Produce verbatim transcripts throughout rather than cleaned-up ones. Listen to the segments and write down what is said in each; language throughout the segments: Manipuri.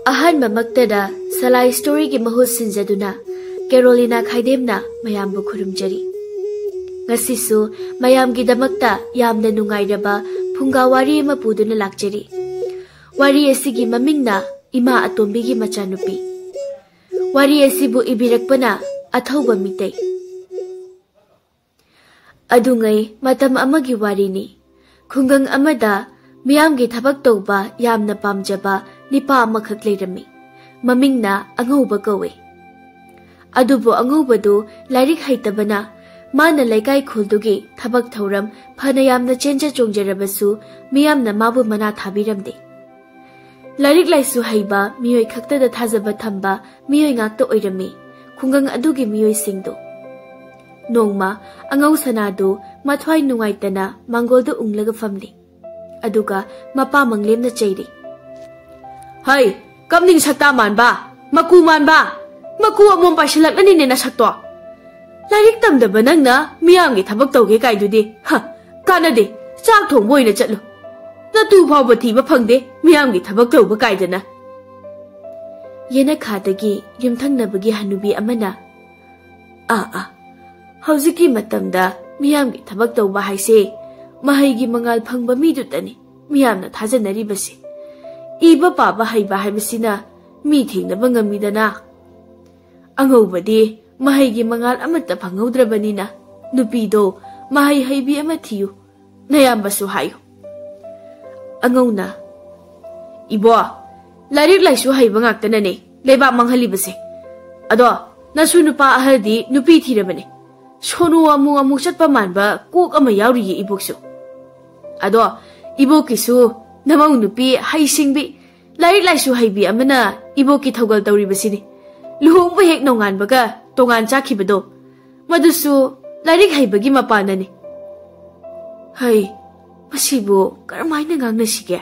ꯑꯍꯥꯟꯕꯃꯛꯇꯗ ꯁꯂꯥꯏ ꯁ꯭ꯇꯣꯔꯤꯒꯤ ꯃꯍꯨꯠ ꯁꯤꯟꯖꯗꯨꯅ ꯀꯦꯔꯣꯂꯤꯅꯥ ꯈꯥꯏꯗꯦꯝꯅ ꯃꯌꯥꯝꯕꯨ ꯈꯨꯔꯨꯝꯖꯔꯤ꯫ ꯉꯁꯤꯁꯨ ꯃꯌꯥꯝꯒꯤꯗꯃꯛꯇ ꯌꯥꯝꯅ ꯅꯨꯡꯉꯥꯏꯔꯕ ꯐꯨꯡꯒꯥ ꯋꯥꯔꯤ ꯑꯃ ꯄꯨꯗꯨꯅ ꯂꯥꯛꯆꯔꯤ꯫ ꯋꯥꯔꯤ ꯑꯁꯤꯒꯤ ꯃꯃꯤꯡꯅ ꯏꯃꯥ ꯑꯇꯣꯝꯕꯤꯒꯤ ꯃꯆꯥꯅꯨꯄꯤ꯫ ꯋꯥꯔꯤ ꯑꯁꯤꯕꯨ ꯏꯕꯤꯔꯛꯄꯅ ꯑꯊꯧꯕ ꯃꯤꯇꯩ꯫ ꯑꯗꯨꯉꯩ ꯃꯇꯝ ꯑꯃꯒꯤ ꯋꯥꯔꯤꯅꯤ꯫ ꯈꯨꯡꯒꯪ ꯑꯃꯗ ꯃꯤꯌꯥꯝꯒꯤ ꯊꯕꯛ ꯇꯧꯕ ꯌꯥꯝꯅ ꯄꯥꯝꯖꯕ ꯅꯤꯄꯥ ꯑꯃꯈꯛ ꯂꯩꯔꯝꯃꯤ꯫ ꯃꯃꯤꯡꯅ ꯑꯉꯧꯕ ꯀꯧꯏ꯫ ꯑꯗꯨꯕꯨ ꯑꯉꯧꯕꯗꯨ ꯂꯥꯏꯔꯤꯛ ꯍꯩꯇꯕꯅ ꯃꯥꯅ ꯂꯩꯀꯥꯏ ꯈꯨꯜꯗꯨꯒꯤ ꯊꯕꯛ ꯊꯧꯔꯝ ꯐꯅ ꯌꯥꯝꯅ ꯆꯦꯟꯖ ꯆꯣꯡꯖꯔꯕꯁꯨ ꯃꯤꯌꯥꯝꯅ ꯃꯥꯕꯨ ꯃꯅꯥ ꯊꯥꯕꯤꯔꯝꯗꯦ꯫ ꯂꯥꯏꯔꯤꯛ ꯂꯥꯏꯁꯨ ꯍꯩꯕ ꯃꯤꯑꯣꯏ ꯈꯛꯇꯗ ꯊꯥꯖꯕ ꯊꯝꯕ ꯃꯤꯑꯣꯏ ꯉꯥꯛꯇ ꯑꯣꯏꯔꯝꯃꯤ ꯈꯨꯡꯒꯪ ꯑꯗꯨꯒꯤ ꯃꯤꯑꯣꯏꯁꯤꯡꯗꯨ꯫ ꯅꯣꯡꯃ ꯑꯉꯧ ꯁꯅꯥꯗꯨ ꯃꯊ꯭ꯋꯥꯏ ꯅꯨꯡꯉꯥꯏꯇꯅ ꯃꯥꯡꯒꯣꯜꯗ ꯎꯪꯂꯒ ꯐꯝꯂꯤ꯫ ꯑꯗꯨꯒ ꯃꯄꯥ ꯃꯪꯂꯦꯝꯅ ꯆꯩꯔꯤ꯫ "ꯍꯩ, ꯀꯞꯅꯤꯡ ꯁꯛꯇꯥ ꯃꯥꯟꯕ, ꯃꯀꯨ ꯃꯥꯟꯕ, ꯃꯀꯨ ꯑꯃꯣꯝ ꯄꯥꯏꯁꯤꯜꯂꯛꯂꯅꯤꯅꯦ ꯅꯁꯛꯇꯣ꯫ ꯂꯥꯏꯔꯤꯛ ꯇꯝꯗꯕ ꯅꯪꯅ ꯃꯤꯌꯥꯝꯒꯤ ꯊꯕꯛ ꯇꯧꯒꯦ ꯀꯥꯏꯗꯨꯗꯤ, ꯍ, ꯀꯥꯟꯅꯗꯦ꯫ ꯆꯥꯛ ꯊꯣꯡꯕ ꯑꯣꯏꯅ ꯆꯠꯂꯨ꯫ ꯅꯇꯨ ꯐꯥꯎꯕ ꯊꯤꯕ ꯐꯪꯗꯦ, ꯃꯤꯌꯥꯝꯒꯤ ꯊꯕꯛ ꯇꯧꯕ ꯀꯥꯏꯗꯅ"꯫ ꯌꯦꯅꯈꯥꯗꯒꯤ ꯌꯨꯝꯊꯪꯅꯕꯒꯤ ꯍꯅꯨꯕꯤ ꯑꯃꯅ, "ꯑꯥ, ꯑꯥ, ꯍꯧꯖꯤꯛꯀꯤ ꯃꯇꯝꯗ ꯃꯤꯌꯥꯝꯒꯤ ꯊꯕꯛ ꯇꯧꯕ ꯍꯥꯏꯁꯦ ꯃꯍꯩꯒꯤ ꯃꯉꯥꯜ ꯐꯪꯕ ꯃꯤꯗꯨꯇꯅꯤ ꯃꯤꯌꯥꯝꯅ ꯊꯥꯖꯅꯔꯤꯕꯁꯦ꯫ ꯏꯕ ꯄꯥꯕ ꯍꯩꯕ ꯍꯥꯏꯕꯁꯤꯅ ꯃꯤ ꯊꯦꯡꯅꯕ ꯉꯝꯃꯤꯗꯅ꯫ ꯑꯉꯧꯕꯗꯤ ꯃꯍꯩꯒꯤ ꯃꯉꯥꯜ ꯑꯃꯠꯇ ꯐꯪꯍꯧꯗ꯭ꯔꯕꯅꯤꯅ ꯅꯨꯄꯤꯗꯣ ꯃꯍꯩ ꯍꯩꯕꯤ ꯑꯃ ꯊꯤꯌꯨ, ꯅꯌꯥꯝꯕꯁꯨ ꯍꯥꯏꯌꯨ"꯫ ꯑꯉꯧꯅ, "ꯏꯕꯣ, ꯂꯥꯏꯔꯤꯛ ꯂꯥꯏꯁꯨ ꯍꯩꯕ ꯉꯥꯛꯇꯅꯅꯦ ꯂꯩꯕꯥꯛ ꯃꯥꯡꯍꯜꯂꯤꯕꯁꯦ꯫ ꯑꯗꯣ ꯅꯁꯨ ꯅꯨꯄꯥ ꯑꯍꯜꯗꯤ ꯅꯨꯄꯤ ꯊꯤꯔꯕꯅꯦ꯫ ꯁꯣꯅꯨ ꯑꯃꯨꯛ ꯑꯃꯨꯛ ꯆꯠꯄ ꯃꯥꯟꯕ ꯀꯣꯛ ꯑꯃ ꯌꯥꯎꯔꯤꯌꯦ ꯏꯕꯣꯛꯁꯨ꯫ ꯑꯗꯣ ꯏꯕꯣꯛꯀꯤꯁꯨ ꯅꯃꯧ ꯅꯨꯄꯤ ꯍꯩꯁꯤꯡꯕꯤ, ꯂꯥꯏꯔꯤꯛ ꯂꯥꯏꯁꯨ ꯍꯩꯕꯤ ꯑꯃꯅ ꯏꯕꯣꯛꯀꯤ ꯊꯧꯒꯜ ꯇꯧꯔꯤꯕꯁꯤꯅꯤ꯫ ꯂꯨꯍꯣꯡꯕ ꯍꯦꯛ ꯅꯣꯡꯉꯥꯟꯕꯒ ꯇꯣꯉꯥꯟ ꯆꯥꯈꯤꯕꯗꯣ, ꯃꯗꯨꯁꯨ ꯂꯥꯏꯔꯤꯛ ꯍꯩꯕꯒꯤ ꯃꯄꯥꯟꯅꯅꯤ"꯫ ꯍꯩ, ꯃꯁꯤꯕꯨ ꯀꯔꯝꯍꯥꯏꯅ ꯉꯥꯡꯅꯁꯤꯒꯦ?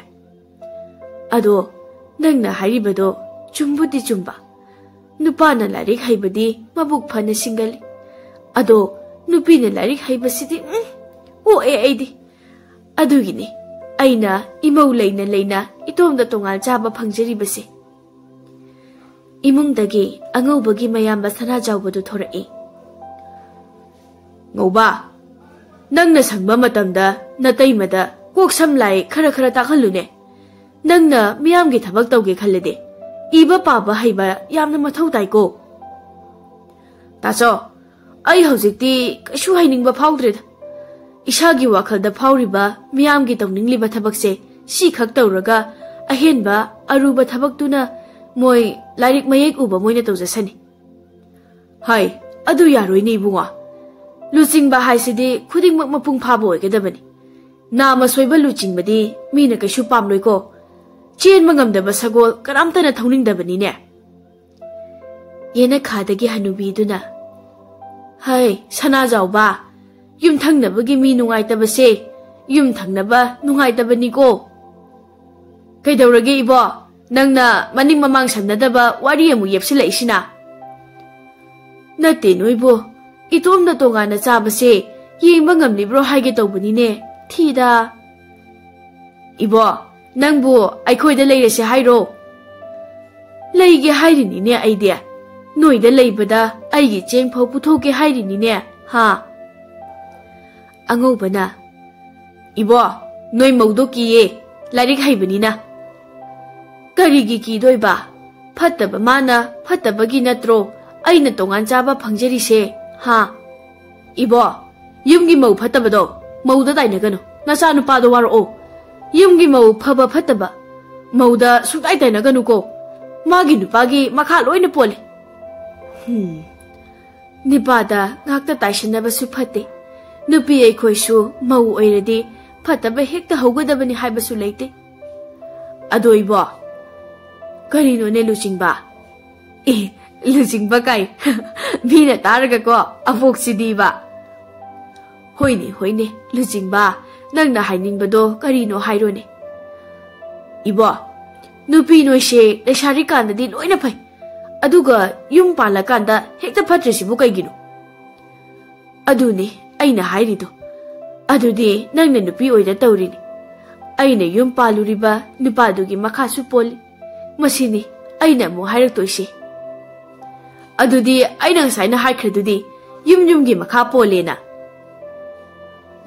ꯑꯗꯣ ꯅꯪꯅ ꯍꯥꯏꯔꯤꯕꯗꯣ ꯆꯨꯝꯕꯨꯗꯤ ꯆꯨꯝꯕ꯫ ꯅꯨꯄꯥꯅ ꯂꯥꯏꯔꯤꯛ ꯍꯩꯕꯗꯤ ꯃꯕꯨꯛ ꯐꯅ ꯁꯤꯡꯒꯜꯂꯤ꯫ ꯑꯗꯣ ꯅꯨꯄꯤꯅ ꯂꯥꯏꯔꯤꯛ ꯍꯩꯕꯁꯤꯗꯤ, ꯎꯝ, ꯑꯣꯛꯑꯦ ꯑꯩꯗꯤ꯫ ꯑꯗꯨꯒꯤꯅꯤ ꯑꯩꯅ ꯏꯃꯧ ꯂꯩꯅ ꯂꯩꯅ ꯏꯇꯣꯝꯗ ꯇꯣꯉꯥꯟ ꯆꯥꯕ ꯐꯪꯖꯔꯤꯕꯁꯦ꯫ ꯏꯃꯨꯡꯗꯒꯤ ꯑꯉꯧꯕꯒꯤ ꯃꯌꯥꯝꯕ ꯁꯅꯥꯖꯥꯎꯕꯗꯨ ꯊꯣꯔꯛꯏ꯫ "ꯉꯧꯕ, ꯅꯪꯅ ꯁꯪꯕ ꯃꯇꯝꯗ ꯅꯇꯩꯃꯗ ꯀꯣꯛ ꯁꯝ ꯂꯥꯏ ꯈꯔ ꯈꯔ ꯇꯥꯛꯍꯜꯂꯨꯅꯦ꯫ ꯅꯪꯅ ꯃꯤꯌꯥꯝꯒꯤ ꯊꯕꯛ ꯇꯧꯒꯦ ꯈꯜꯂꯗꯤ ꯏꯕ ꯄꯥꯕ ꯍꯩꯕ ꯌꯥꯝꯅ ꯃꯊꯧ ꯇꯥꯏꯀꯣ꯫" "ꯇꯥꯆꯧ, ꯑꯩ ꯍꯧꯖꯤꯛꯇꯤ ꯀꯩꯁꯨ ꯍꯩꯅꯤꯡꯕ ꯐꯥꯎꯗ꯭ꯔꯦꯗ꯫ ꯏꯁꯥꯒꯤ ꯋꯥꯈꯜꯗ ꯐꯥꯎꯔꯤꯕ ꯃꯤꯌꯥꯝꯒꯤ ꯇꯧꯅꯤꯡꯂꯤꯕ ꯊꯕꯛꯁꯦ ꯁꯤꯈꯛ ꯇꯧꯔꯒ ꯑꯍꯦꯟꯕ ꯑꯔꯨꯕ ꯊꯕꯛꯇꯨꯅ ꯃꯣꯏ ꯂꯥꯏꯔꯤꯛ ꯃꯌꯦꯛ ꯎꯕ ꯃꯣꯏꯅ ꯇꯧꯖꯁꯅꯤ꯫" "ꯍꯥꯏ, ꯑꯗꯨ ꯌꯥꯔꯣꯏꯅꯦ ꯏꯕꯨꯡꯉꯣ꯫ ꯂꯨꯆꯤꯡꯕ ꯍꯥꯏꯁꯤꯗꯤ ꯈꯨꯗꯤꯡꯃꯛ ꯃꯄꯨꯡ ꯐꯥꯕ ꯑꯣꯏꯒꯗꯕꯅꯤ꯫ ꯅꯥꯃ ꯁꯣꯏꯕ ꯂꯨꯆꯤꯡꯕꯗꯤ ꯃꯤꯅ ꯀꯩꯁꯨ ꯄꯥꯝꯂꯣꯏꯀꯣ꯫ ꯆꯦꯟꯕ ꯉꯝꯗꯕ ꯁꯒꯣꯜ ꯀꯅꯥꯝꯇꯅ ꯊꯧꯅꯤꯡꯗꯕꯅꯤꯅꯦ꯫" ꯌꯦꯅꯈꯥꯗꯒꯤ ꯍꯅꯨꯕꯤꯗꯨꯅ, "ꯍꯩ, ꯁꯅꯥꯖꯥꯎꯕ, ꯌꯨꯝꯊꯪꯅꯕꯒꯤ ꯃꯤ ꯅꯨꯡꯉꯥꯏꯇꯕꯁꯦ ꯌꯨꯝꯊꯪꯅꯕ ꯅꯨꯡꯉꯥꯏꯇꯕꯅꯤꯀꯣ꯫" "ꯀꯩꯗꯧꯔꯒꯦ ꯏꯕꯣ? ꯅꯪꯅ ꯃꯅꯤꯡ ꯃꯃꯥꯡ ꯁꯝꯅꯗꯕ ꯋꯥꯔꯤ ꯑꯃꯨꯛ ꯌꯦꯞꯁꯤꯜꯂꯛꯏꯁꯤꯅ?" "ꯅꯠꯇꯦ ꯅꯣꯏꯕꯣ, ꯏꯇꯣꯝꯅ ꯇꯣꯉꯥꯟꯅ ꯆꯥꯕꯁꯦ ꯌꯦꯡꯕ ꯉꯝꯂꯤꯕ꯭ꯔꯣ ꯍꯥꯏꯒꯦ ꯇꯧꯕꯅꯤꯅꯦ, ꯊꯤꯗ꯫" "ꯏꯕꯣ, ꯅꯪꯕꯨ ꯑꯩꯈꯣꯏꯗ ꯂꯩꯔꯁꯦ ꯍꯥꯏꯔꯣ?" "ꯂꯩꯒꯦ ꯍꯥꯏꯔꯤꯅꯤꯅꯦ ꯑꯩꯗꯤ꯫ ꯅꯣꯏꯗ ꯂꯩꯕꯗ ꯑꯩꯒꯤ ꯆꯦꯡ ꯐꯥꯎ ꯄꯨꯊꯣꯛꯀꯦ ꯍꯥꯏꯔꯤꯅꯤꯅꯦ, ꯍꯥ?" ꯑꯉꯧꯕꯅ, "ꯏꯕꯣ, ꯅꯣꯏ ꯃꯧꯗꯣ ꯀꯤꯌꯦ, ꯂꯥꯏꯔꯤꯛ ꯍꯩꯕꯅꯤꯅ꯫" "ꯀꯔꯤꯒꯤ ꯀꯤꯗꯣꯏꯕ? ꯐꯠꯇꯕ ꯃꯥꯅ ꯐꯠꯇꯕꯒꯤ ꯅꯠꯇ꯭ꯔꯣ ꯑꯩꯅ ꯇꯣꯉꯥꯟ ꯆꯥꯕ ꯐꯪꯖꯔꯤꯁꯦ, ꯍꯥ?" "ꯏꯕꯣ, ꯌꯨꯝꯒꯤ ꯃꯧ ꯐꯠꯇꯕꯗꯣ ꯃꯧꯗ ꯇꯥꯏꯅꯒꯅꯨ, ꯅꯆꯥꯅꯨꯄꯥꯗꯣ ꯋꯥꯔꯛꯑꯣ꯫ ꯌꯨꯝꯒꯤ ꯃꯧ ꯐꯕ ꯐꯠꯇꯕ ꯃꯧꯗ ꯁꯨꯡꯇꯥꯏ ꯇꯥꯏꯅꯒꯅꯨꯀꯣ꯫ ꯃꯥꯒꯤ ꯅꯨꯄꯥꯒꯤ ꯃꯈꯥ ꯂꯣꯏꯅ ꯄꯣꯜꯂꯤ꯫" ꯍꯨꯝ, ꯅꯤꯄꯥꯗ ꯉꯥꯛꯇ ꯇꯥꯏꯁꯟꯅꯕꯁꯨ ꯐꯠꯇꯦ꯫ ꯅꯨꯄꯤ ꯑꯩꯈꯣꯏꯁꯨ ꯃꯧ ꯑꯣꯏꯔꯗꯤ ꯐꯠꯇꯕ ꯍꯦꯛꯇ ꯍꯧꯒꯗꯕꯅꯤ ꯍꯥꯏꯕꯁꯨ ꯂꯩꯇꯦ꯫ "ꯑꯗꯣ ꯏꯕꯣ, ꯀꯔꯤꯅꯣꯅꯦ ꯂꯨꯆꯤꯡꯕ?" "ꯑꯦ, ꯂꯨꯆꯤꯡꯕ ꯀꯥꯏ, ꯃꯤꯅ ꯇꯥꯔꯒꯀꯣ ꯑꯕꯣꯛꯁꯤꯗꯤꯕ꯫" "ꯍꯣꯏꯅꯦ, ꯍꯣꯏꯅꯦ, ꯂꯨꯆꯤꯡꯕ, ꯅꯪꯅ ꯍꯥꯏꯅꯤꯡꯕꯗꯣ ꯀꯔꯤꯅꯣ ꯍꯥꯏꯔꯣꯅꯦ꯫" "ꯏꯕꯣ, ꯅꯨꯄꯤ ꯅꯣꯏꯁꯦ ꯂꯩꯁꯥꯔꯤꯀꯥꯟꯗꯗꯤ ꯂꯣꯏꯅ ꯐꯩ, ꯑꯗꯨꯒ ꯌꯨꯝ ꯄꯥꯜꯂꯀꯥꯟꯗ ꯍꯦꯛꯇ ꯐꯠꯇ꯭ꯔꯤꯁꯤꯕꯨ ꯀꯩꯒꯤꯅꯣ?" "ꯑꯗꯨꯅꯤ ꯑꯩꯅ ꯍꯥꯏꯔꯤꯗꯣ꯫ ꯑꯗꯨꯗꯤ ꯅꯪꯅ ꯅꯨꯄꯤ ꯑꯣꯏꯅ ꯇꯧꯔꯤꯅꯤ꯫ ꯑꯩꯅ ꯌꯨꯝ ꯄꯥꯜꯂꯨꯔꯤꯕ ꯅꯨꯄꯥꯗꯨꯒꯤ ꯃꯈꯥꯁꯨ ꯄꯣꯜꯂꯤ꯫ ꯃꯁꯤꯅꯤ ꯑꯩꯅ ꯑꯃꯨꯛ ꯍꯥꯏꯔꯛꯇꯣꯏꯁꯤ? ꯑꯗꯨꯗꯤ ꯑꯩꯅ ꯉꯁꯥꯏꯅ ꯍꯥꯏꯈ꯭ꯔꯗꯨꯗꯤ, ꯌꯨꯝ ꯌꯨꯝꯒꯤ ꯃꯈꯥ ꯄꯣꯜꯂꯦꯅ꯫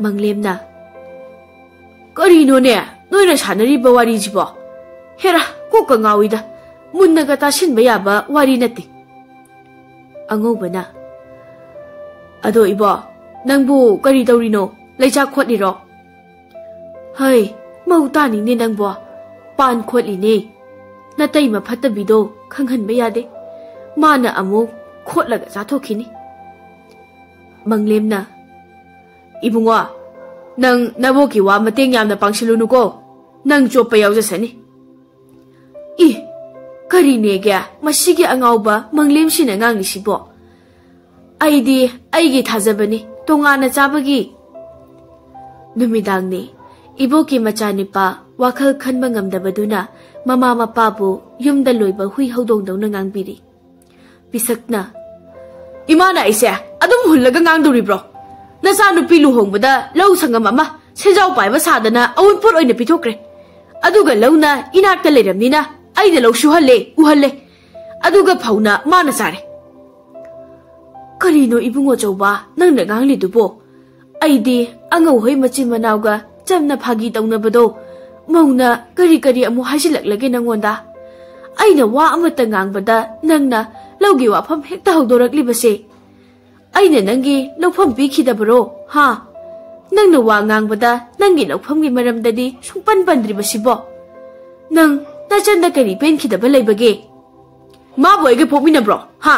ꯃꯪꯂꯦꯝꯅ, "ꯀꯔꯤꯅꯣꯅꯦ ꯅꯣꯏꯅ ꯁꯥꯟꯅꯔꯤꯕ ꯋꯥꯔꯤꯁꯤꯕꯣ? ꯍꯦꯔꯥ, ꯀꯣꯛꯀ ꯉꯥꯎꯏꯗ꯫ ꯃꯨꯟꯅꯒ ꯇꯥꯁꯤꯟꯕ ꯌꯥꯕ ꯋꯥꯔꯤ ꯅꯠꯇꯦ꯫" ꯑꯉꯧꯕꯅ, "ꯑꯗꯣ ꯏꯕꯣ, ꯅꯪꯕꯨ ꯀꯔꯤ ꯇꯧꯔꯤꯅꯣ? ꯂꯩꯆꯥꯛ ꯈꯣꯠꯂꯤꯔꯣ?" "ꯍꯩ, ꯃꯧ ꯇꯥꯅꯤꯡꯅꯦ ꯅꯪꯕꯣ꯫ ꯄꯥꯟ ꯈꯣꯠꯂꯤꯅꯦ꯫ ꯅꯇꯩꯃ ꯐꯠꯇꯕꯤꯗꯣ ꯈꯪꯍꯟꯕ ꯌꯥꯗꯦ꯫ ꯃꯥꯅ ꯑꯃꯨꯛ ꯈꯣꯠꯂꯒ ꯆꯥꯊꯣꯛꯈꯤꯅꯤ꯫" ꯃꯪꯂꯦꯝꯅ, "ꯏꯕꯨꯡꯉꯣ, ꯅꯪ ꯅꯕꯣꯛꯀꯤ ꯋꯥ ꯃꯇꯦꯡ ꯌꯥꯝꯅ ꯄꯥꯡꯁꯤꯜꯂꯨꯅꯨꯀꯣ꯫ ꯅꯪ ꯆꯣꯞꯄ ꯌꯥꯎꯖꯁꯅꯤ꯫" "ꯏ, ꯀꯔꯤꯅꯦꯒꯦ ꯃꯁꯤꯒꯤ ꯑꯉꯥꯎꯕ ꯃꯪꯂꯦꯝꯁꯤꯅ ꯉꯥꯡꯂꯤꯁꯤꯕꯣ? ꯑꯩꯗꯤ ꯑꯩꯒꯤ ꯊꯥꯖꯕꯅꯤ ꯇꯣꯉꯥꯟꯅ ꯆꯥꯕꯒꯤ꯫" ꯅꯨꯃꯤꯗꯥꯡꯅꯤ꯫ ꯏꯕꯣꯛꯀꯤ ꯃꯆꯥꯅꯤꯄꯥ ꯋꯥꯈꯜ ꯈꯟꯕ ꯉꯝꯗꯕꯗꯨꯅ ꯃꯃꯥ ꯃꯄꯥꯕꯨ ꯌꯨꯝꯗ ꯂꯣꯏꯕ ꯍꯨꯏ ꯍꯧꯗꯣꯡꯗꯧꯅ ꯉꯥꯡꯕꯤꯔꯤ꯫ ꯄꯤꯁꯛꯅ, "ꯏꯃꯥꯅ ꯑꯩꯁꯦ ꯑꯗꯨꯝ ꯍꯨꯜꯂꯒ ꯉꯥꯡꯗꯧꯔꯤꯕ꯭ꯔꯣ? ꯅꯆꯥꯅꯨꯄꯤ ꯂꯨꯍꯣꯡꯕꯗ ꯂꯧ ꯁꯪꯉꯝ ꯑꯃ ꯁꯦꯟꯖꯥꯎ ꯄꯥꯏꯕ ꯁꯥꯗꯅ ꯑꯎꯟꯄꯣꯠ ꯑꯣꯏꯅ ꯄꯤꯊꯣꯛꯈ꯭ꯔꯦ꯫ ꯑꯗꯨꯒ ꯂꯧꯅ ꯏꯅꯥꯛꯇ ꯂꯩꯔꯝꯅꯤꯅ ꯑꯩꯅ ꯂꯧ ꯁꯨꯍꯜꯂꯦ, ꯎꯍꯜꯂꯦ꯫ ꯑꯗꯨꯒ ꯐꯧꯅ ꯃꯥꯅ ꯆꯥꯔꯦ꯫" "ꯀꯔꯤꯅꯣ ꯏꯕꯨꯡꯉꯣ ꯆꯧꯕ ꯅꯪꯅ ꯉꯥꯡꯂꯤꯗꯨꯕꯣ? ꯑꯩꯗꯤ ꯑꯉꯧꯍꯣꯏ ꯃꯆꯤꯟ ꯃꯅꯥꯎꯒ ꯆꯝꯅ ꯐꯥꯒꯤ ꯇꯧꯅꯕꯗꯣ ꯃꯧꯅ ꯀꯔꯤ ꯀꯔꯤ ꯑꯃꯨꯛ ꯍꯥꯏꯖꯤꯜꯂꯛꯂꯒꯦ ꯅꯪꯉꯣꯟꯗ? ꯑꯩꯅ ꯋꯥ ꯑꯃꯠꯇ ꯉꯥꯡꯕꯗ ꯅꯪꯅ ꯂꯧꯒꯤ ꯋꯥꯐꯝ ꯍꯦꯛꯇ ꯍꯧꯗꯣꯔꯛꯂꯤꯕꯁꯦ꯫ ꯑꯩꯅ ꯅꯪꯒꯤ ꯂꯧꯐꯝ ꯄꯤꯈꯤꯗꯕꯔꯣ, ꯍꯥ? ꯅꯪꯅ ꯋꯥ ꯉꯥꯡꯕꯗ ꯅꯪꯒꯤ ꯂꯧꯐꯝꯒꯤ ꯃꯔꯝꯗꯗꯤ ꯁꯨꯡꯄꯟ ꯄꯟꯗ꯭ꯔꯤꯕꯁꯤꯕꯣ? ꯅꯪ ꯅꯆꯟꯗ ꯀꯔꯤ ꯄꯦꯟꯈꯤꯗꯕ ꯂꯩꯕꯒꯦ? ꯃꯥꯕꯨ ꯑꯩꯒ ꯄꯣꯛꯃꯤꯟꯅꯕ꯭ꯔꯣ, ꯍꯥ?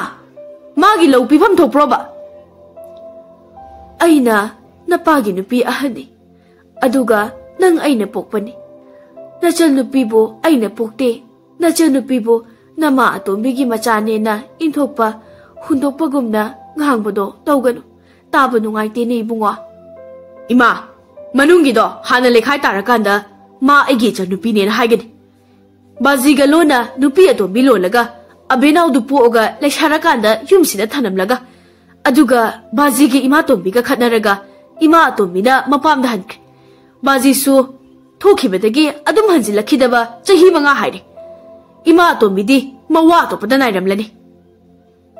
ꯃꯥꯒꯤ ꯂꯧ ꯄꯤꯐꯝ ꯊꯣꯛꯄ꯭ꯔꯣꯕ?" "ꯑꯩꯅ ꯅꯄꯥꯒꯤ ꯅꯨꯄꯤ ꯑꯍꯟꯅꯤ, ꯑꯗꯨꯒ ꯅꯪ ꯑꯩꯅ ꯄꯣꯛꯄꯅꯤ꯫ ꯅꯆꯟꯅꯨꯄꯤꯕꯨ ꯑꯩꯅ ꯄꯣꯛꯇꯦ, ꯅꯆꯟꯅꯨꯄꯤꯕꯨ ꯅꯃꯥ ꯑꯇꯣꯝꯕꯤꯒꯤ ꯃꯆꯥꯅꯦꯅ ꯏꯟꯊꯣꯛꯄ ꯍꯨꯟꯗꯣꯛꯄꯒꯨꯝꯅ ꯉꯥꯡꯕꯗꯣ ꯇꯧꯒꯅꯨ꯫ ꯇꯥꯕ ꯅꯨꯡꯉꯥꯏꯇꯦꯅꯦ ꯏꯕꯨꯡꯉꯣ꯫" "ꯏꯃꯥ, ꯃꯅꯨꯡꯒꯤꯗꯣ ꯍꯥꯟꯅ ꯂꯩꯈꯥꯏ ꯇꯥꯔꯀꯥꯟꯗ ꯃꯥ ꯑꯩꯒꯤ ꯏꯆꯟꯅꯨꯄꯤꯅꯦꯅ ꯍꯥꯏꯒꯅꯤ꯫ ꯕꯥꯖꯤꯒ ꯂꯣꯟꯅ ꯅꯨꯄꯤ ꯑꯇꯣꯝꯕꯤ ꯂꯣꯜꯂꯒ ꯑꯕꯦꯅꯥꯎꯗꯨ ꯄꯣꯛꯑꯒ ꯂꯩꯁꯥꯔꯀꯥꯟꯗ ꯌꯨꯝꯁꯤꯗ ꯊꯅꯝꯂꯒ, ꯑꯗꯨꯒ ꯕꯥꯖꯤꯒꯤ ꯏꯃꯥꯇꯣꯝꯕꯤꯒ ꯈꯠꯅꯔꯒ ꯏꯃꯥ ꯑꯇꯣꯝꯕꯤꯅ ꯃꯄꯥꯝꯗ ꯍꯟꯈ꯭ꯔꯦ꯫ ꯕꯥꯖꯤꯁꯨ ꯊꯣꯛꯈꯤꯕꯗꯒꯤ ꯑꯗꯨꯝ ꯍꯟꯖꯤꯜꯂꯛꯈꯤꯗꯕ ꯆꯍꯤ ꯃꯉꯥ ꯍꯥꯏꯔꯦ꯫ ꯏꯃꯥ ꯑꯇꯣꯝꯕꯤꯗꯤ ꯃꯋꯥ ꯑꯇꯣꯞꯄꯗ ꯅꯥꯏꯔꯝꯂꯅꯤ꯫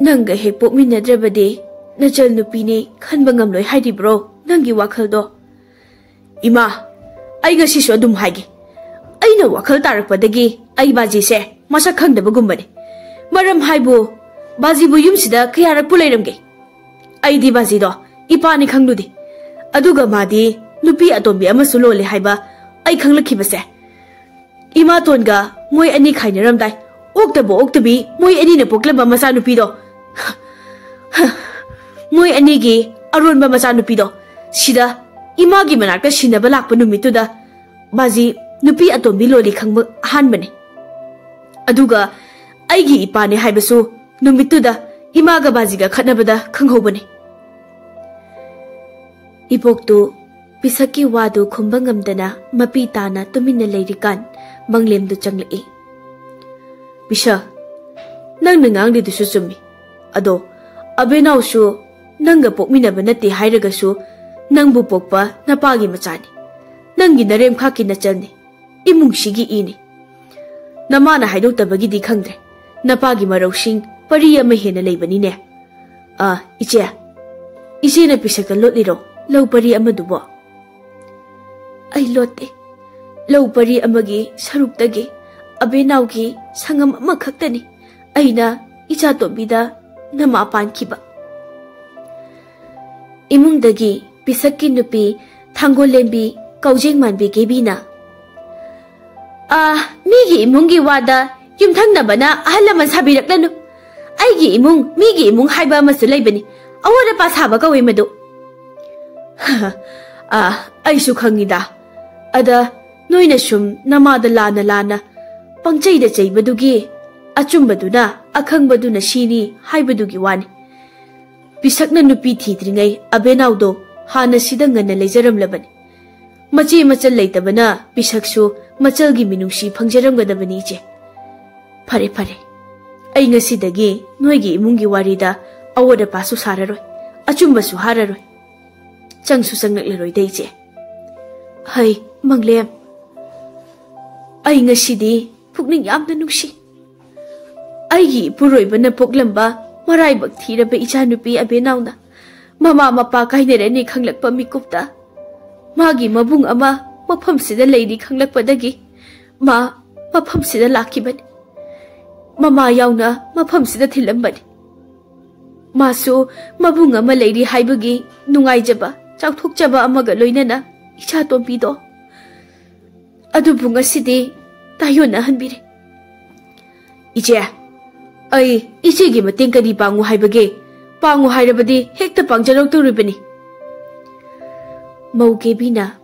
ꯅꯪꯒ ꯍꯦꯛ ꯄꯣꯛꯃꯤꯟꯅꯗ꯭ꯔꯕꯗꯤ ꯅꯆꯜ ꯅꯨꯄꯤꯅꯤ ꯈꯟꯕ ꯉꯝꯂꯣꯏ ꯍꯥꯏꯔꯤꯕ꯭ꯔꯣ ꯅꯪꯒꯤ ꯋꯥꯈꯜꯗꯣ? ꯏꯃꯥ, ꯑꯩ ꯉꯁꯤꯁꯨ ꯑꯗꯨꯝ ꯍꯥꯏꯒꯦ꯫ ꯑꯩꯅ ꯋꯥꯈꯜ ꯇꯥꯔꯛꯄꯗꯒꯤ ꯑꯩ ꯕꯥꯖꯤꯁꯦ ꯃꯁꯛ ꯈꯪꯗꯕꯒꯨꯝꯕꯅꯤ꯫ ꯃꯔꯝ ꯍꯥꯏꯕꯨ, ꯕꯥꯖꯤꯕꯨ ꯌꯨꯝꯁꯤꯗ ꯀꯌꯥꯔꯛꯄꯨ ꯂꯩꯔꯝꯒꯦ? ꯑꯩꯗꯤ ꯕꯥꯖꯤꯗꯣ ꯏꯄꯥꯅꯤ ꯈꯪꯂꯨꯗꯦ꯫ ꯑꯗꯨꯒ ꯃꯥꯗꯤ ꯅꯨꯄꯤ ꯑꯇꯣꯝꯕꯤ ꯑꯃꯁꯨ ꯂꯣꯜꯂꯦ ꯍꯥꯏꯕ ꯑꯩ ꯈꯪꯂꯛꯈꯤꯕꯁꯦ, ꯏꯃꯥꯇꯣꯟꯒ ꯃꯣꯏ ꯑꯅꯤ ꯈꯥꯏꯅꯔꯝꯗꯥꯏ, ꯑꯣꯛꯇꯕ ꯑꯣꯛꯇꯕꯤ ꯃꯣꯏ ꯑꯅꯤꯅ ꯄꯣꯛꯂꯝꯕ ꯃꯆꯥꯅꯨꯄꯤꯗꯣ, ꯃꯣꯏ ꯑꯅꯤꯒꯤ ꯑꯔꯣꯟꯕ ꯃꯆꯥꯅꯨꯄꯤꯗꯣ, ꯁꯤꯗ ꯏꯃꯥꯒꯤ ꯃꯅꯥꯛꯇ ꯁꯤꯟꯅꯕ ꯂꯥꯛꯄ ꯅꯨꯃꯤꯠꯇꯨꯗ ꯕꯥꯖꯤ ꯅꯨꯄꯤ ꯑꯇꯣꯝꯕꯤ ꯂꯣꯜꯂꯤ ꯈꯪꯕ ꯑꯍꯥꯟꯕꯅꯦ꯫ ꯑꯗꯨꯒ ꯑꯩꯒꯤ ꯏꯄꯥꯅꯦ ꯍꯥꯏꯕꯁꯨ ꯅꯨꯃꯤꯠꯇꯨꯗ ꯏꯃꯥꯒ ꯕꯥꯖꯤꯒ ꯈꯠꯅꯕꯗ ꯈꯪꯍꯧꯕꯅꯦ꯫ ꯏꯕꯣꯛꯇꯨ ꯄꯤꯁꯛꯀꯤ ꯋꯥꯗꯨ ꯈꯨꯝꯕ ꯉꯝꯗꯅ ꯃꯄꯤ ꯇꯥꯅ ꯇꯨꯃꯤꯟꯅ ꯂꯩꯔꯤꯀꯥꯟ, ꯃꯪꯂꯦꯝꯗꯨ ꯆꯪꯂꯛꯏ꯫ "ꯄꯤꯁꯛ, ꯅꯪꯅ ꯉꯥꯡꯂꯤꯗꯨꯁꯨ ꯆꯨꯝꯃꯤ꯫ ꯑꯗꯣ ꯑꯕꯦꯅꯥꯎꯁꯨ ꯅꯪꯒ ꯄꯣꯛꯃꯤꯟꯅꯕ ꯅꯠꯇꯦ ꯍꯥꯏꯔꯒꯁꯨ ꯅꯪꯕꯨ ꯄꯣꯛꯄ ꯅꯄꯥꯒꯤ ꯃꯆꯥꯅꯤ꯫ ꯅꯪꯒꯤ ꯅꯔꯦꯝꯈꯥꯛꯀꯤ ꯅꯆꯜꯅꯤ꯫ ꯏꯃꯨꯡꯁꯤꯒꯤ ꯏꯅꯤ꯫ ꯅꯃꯥꯅ ꯍꯥꯏꯗꯣꯛꯇꯕꯒꯤꯗꯤ ꯈꯪꯗ꯭ꯔꯦ꯫ ꯅꯄꯥꯒꯤ ꯃꯔꯧꯁꯤꯡ ꯄꯔꯤ ꯑꯃ ꯍꯦꯟꯅ ꯂꯩꯕꯅꯤꯅꯦ꯫ ꯑ, ꯏꯆꯦ, ꯏꯆꯦꯅ ꯄꯤꯁꯛꯇ ꯂꯣꯠꯂꯤꯔꯣ ꯂꯧ ꯄꯔꯤ ꯑꯃꯗꯨꯕꯣ?" "ꯑꯩ ꯂꯣꯠꯇꯦ꯫ ꯂꯧ ꯄꯔꯤ ꯑꯃꯒꯤ ꯁꯔꯨꯛꯇꯒꯤ ꯑꯕꯦꯅꯥꯎꯒꯤ ꯁꯪꯒꯝ ꯑꯃꯈꯛꯇꯅꯤ ꯑꯩꯅ ꯏꯆꯥꯇꯣꯝꯕꯤꯗ ꯅꯃꯥ ꯄꯥꯟꯈꯤꯕ꯫" ꯏꯃꯨꯡꯗꯒꯤ ꯄꯤꯁꯛꯀꯤ ꯅꯨꯄꯤ ꯊꯥꯡꯒꯣꯜꯂꯦꯝꯕꯤ ꯀꯧꯖꯦꯡ ꯃꯥꯟꯕꯤ ꯀꯦꯕꯤꯅ, "ꯑꯥ, ꯃꯤꯒꯤ ꯏꯃꯨꯡꯒꯤ ꯋꯥꯗ ꯌꯨꯝꯊꯪꯅꯕꯅ ꯑꯍꯜ ꯂꯃꯟ ꯁꯥꯕꯤꯔꯛꯂꯅꯨ꯫ ꯑꯩꯒꯤ ꯏꯃꯨꯡ, ꯃꯤꯒꯤ ꯏꯃꯨꯡ ꯍꯥꯏꯕ ꯑꯃꯁꯨ ꯂꯩꯕꯅꯤ꯫ ꯑꯋꯥꯠ ꯑꯄꯥ ꯁꯥꯕ ꯀꯧꯏ ꯃꯗꯨ꯫" "ꯑꯥ, ꯑꯩꯁꯨ ꯈꯪꯉꯤꯗ꯫ ꯑꯗ ꯅꯣꯏꯅ ꯁꯨꯝ ꯅꯃꯥꯗ ꯂꯥꯟꯅ ꯂꯥꯟꯅ ꯄꯪꯆꯩꯗ ꯆꯩꯕꯗꯨꯒꯤ ꯑꯆꯨꯝꯕꯗꯨꯅ, ꯑꯈꯪꯕꯗꯨꯅ ꯁꯤꯅꯤ ꯍꯥꯏꯕꯗꯨꯒꯤ ꯋꯥꯅꯤ꯫ ꯄꯤꯁꯛꯅ ꯅꯨꯄꯤ ꯊꯤꯗ꯭ꯔꯤꯉꯩ ꯑꯕꯦꯅꯥꯎꯗꯣ ꯍꯥꯟꯅ ꯁꯤꯗ ꯉꯟꯅ ꯂꯩꯖꯔꯝꯂꯕꯅꯤ꯫ ꯃꯆꯦ ꯃꯆꯜ ꯂꯩꯇꯕꯅ ꯄꯤꯁꯛꯁꯨ ꯃꯆꯜꯒꯤ ꯃꯤꯅꯨꯡꯁꯤ ꯐꯪꯖꯔꯝꯒꯗꯕꯅꯤ, ꯏꯆꯦ꯫ ꯐꯔꯦ, ꯐꯔꯦ꯫ ꯑꯩ ꯉꯁꯤꯗꯒꯤ ꯅꯣꯏꯒꯤ ꯏꯃꯨꯡꯒꯤ ꯋꯥꯔꯤꯗ ꯑꯋꯥꯠ ꯑꯄꯥꯁꯨ ꯁꯥꯔꯔꯣꯏ, ꯑꯆꯨꯝꯕꯁꯨ ꯍꯥꯔꯔꯣꯏ꯫ ꯆꯪꯁꯨ ꯆꯪꯂꯛꯂꯔꯣꯏꯗ, ꯏꯆꯦ꯫" "ꯍꯩ, ꯃꯪꯂꯦꯝ, ꯑꯩ ꯉꯁꯤꯗꯤ ꯄꯨꯛꯅꯤꯡ ꯌꯥꯝꯅ ꯅꯨꯡꯁꯤ꯫ ꯑꯩꯒꯤ ꯏꯄꯨꯔꯣꯏꯕꯅ ꯄꯣꯛꯂꯝꯕ ꯃꯔꯥꯏꯕꯛ ꯊꯤꯔꯕ ꯏꯆꯥꯅꯨꯄꯤ ꯑꯕꯦꯅꯥꯎꯅ ꯃꯃꯥ ꯃꯄꯥ ꯀꯥꯏꯅꯔꯅꯤ ꯈꯪꯂꯛꯄ ꯃꯤꯀꯨꯞꯇ, ꯃꯥꯒꯤ ꯃꯕꯨꯡ ꯑꯃ ꯃꯐꯝꯁꯤꯗ ꯂꯩꯔꯤ ꯈꯪꯂꯛꯄꯗꯒꯤ ꯃꯥ ꯃꯐꯝꯁꯤꯗ ꯂꯥꯛꯈꯤꯕꯅꯤ꯫ ꯃꯃꯥ ꯌꯥꯎꯅ ꯃꯐꯝꯁꯤꯗ ꯊꯤꯜꯂꯝꯕꯅꯤ꯫ ꯃꯥꯁꯨ ꯃꯕꯨꯡ ꯑꯃ ꯂꯩꯔꯤ ꯍꯥꯏꯕꯒꯤ ꯅꯨꯡꯉꯥꯏꯖꯕ, ꯆꯥꯎꯊꯣꯛꯆꯕ ꯑꯃꯒ ꯂꯣꯏꯅꯅ ꯏꯆꯥ ꯇꯣꯝꯕꯤꯗꯣ꯫ ꯑꯗꯨꯕꯨ ꯉꯁꯤꯗꯤ ꯇꯥꯏꯌꯣꯟꯅꯍꯟꯕꯤꯔꯦ꯫ "ꯏꯆꯦ, ꯑꯩ ꯏꯆꯦꯒꯤ ꯃꯇꯦꯡ ꯀꯔꯤ ꯄꯥꯡꯉꯨ ꯍꯥꯏꯕꯒꯦ? ꯄꯥꯡꯉꯨ ꯍꯥꯏꯔꯕꯗꯤ ꯍꯦꯛꯇ ꯄꯥꯡꯖꯔꯛꯇꯧꯔꯤꯕꯅꯤ꯫" ꯃꯧ ꯀꯦꯕꯤꯅ,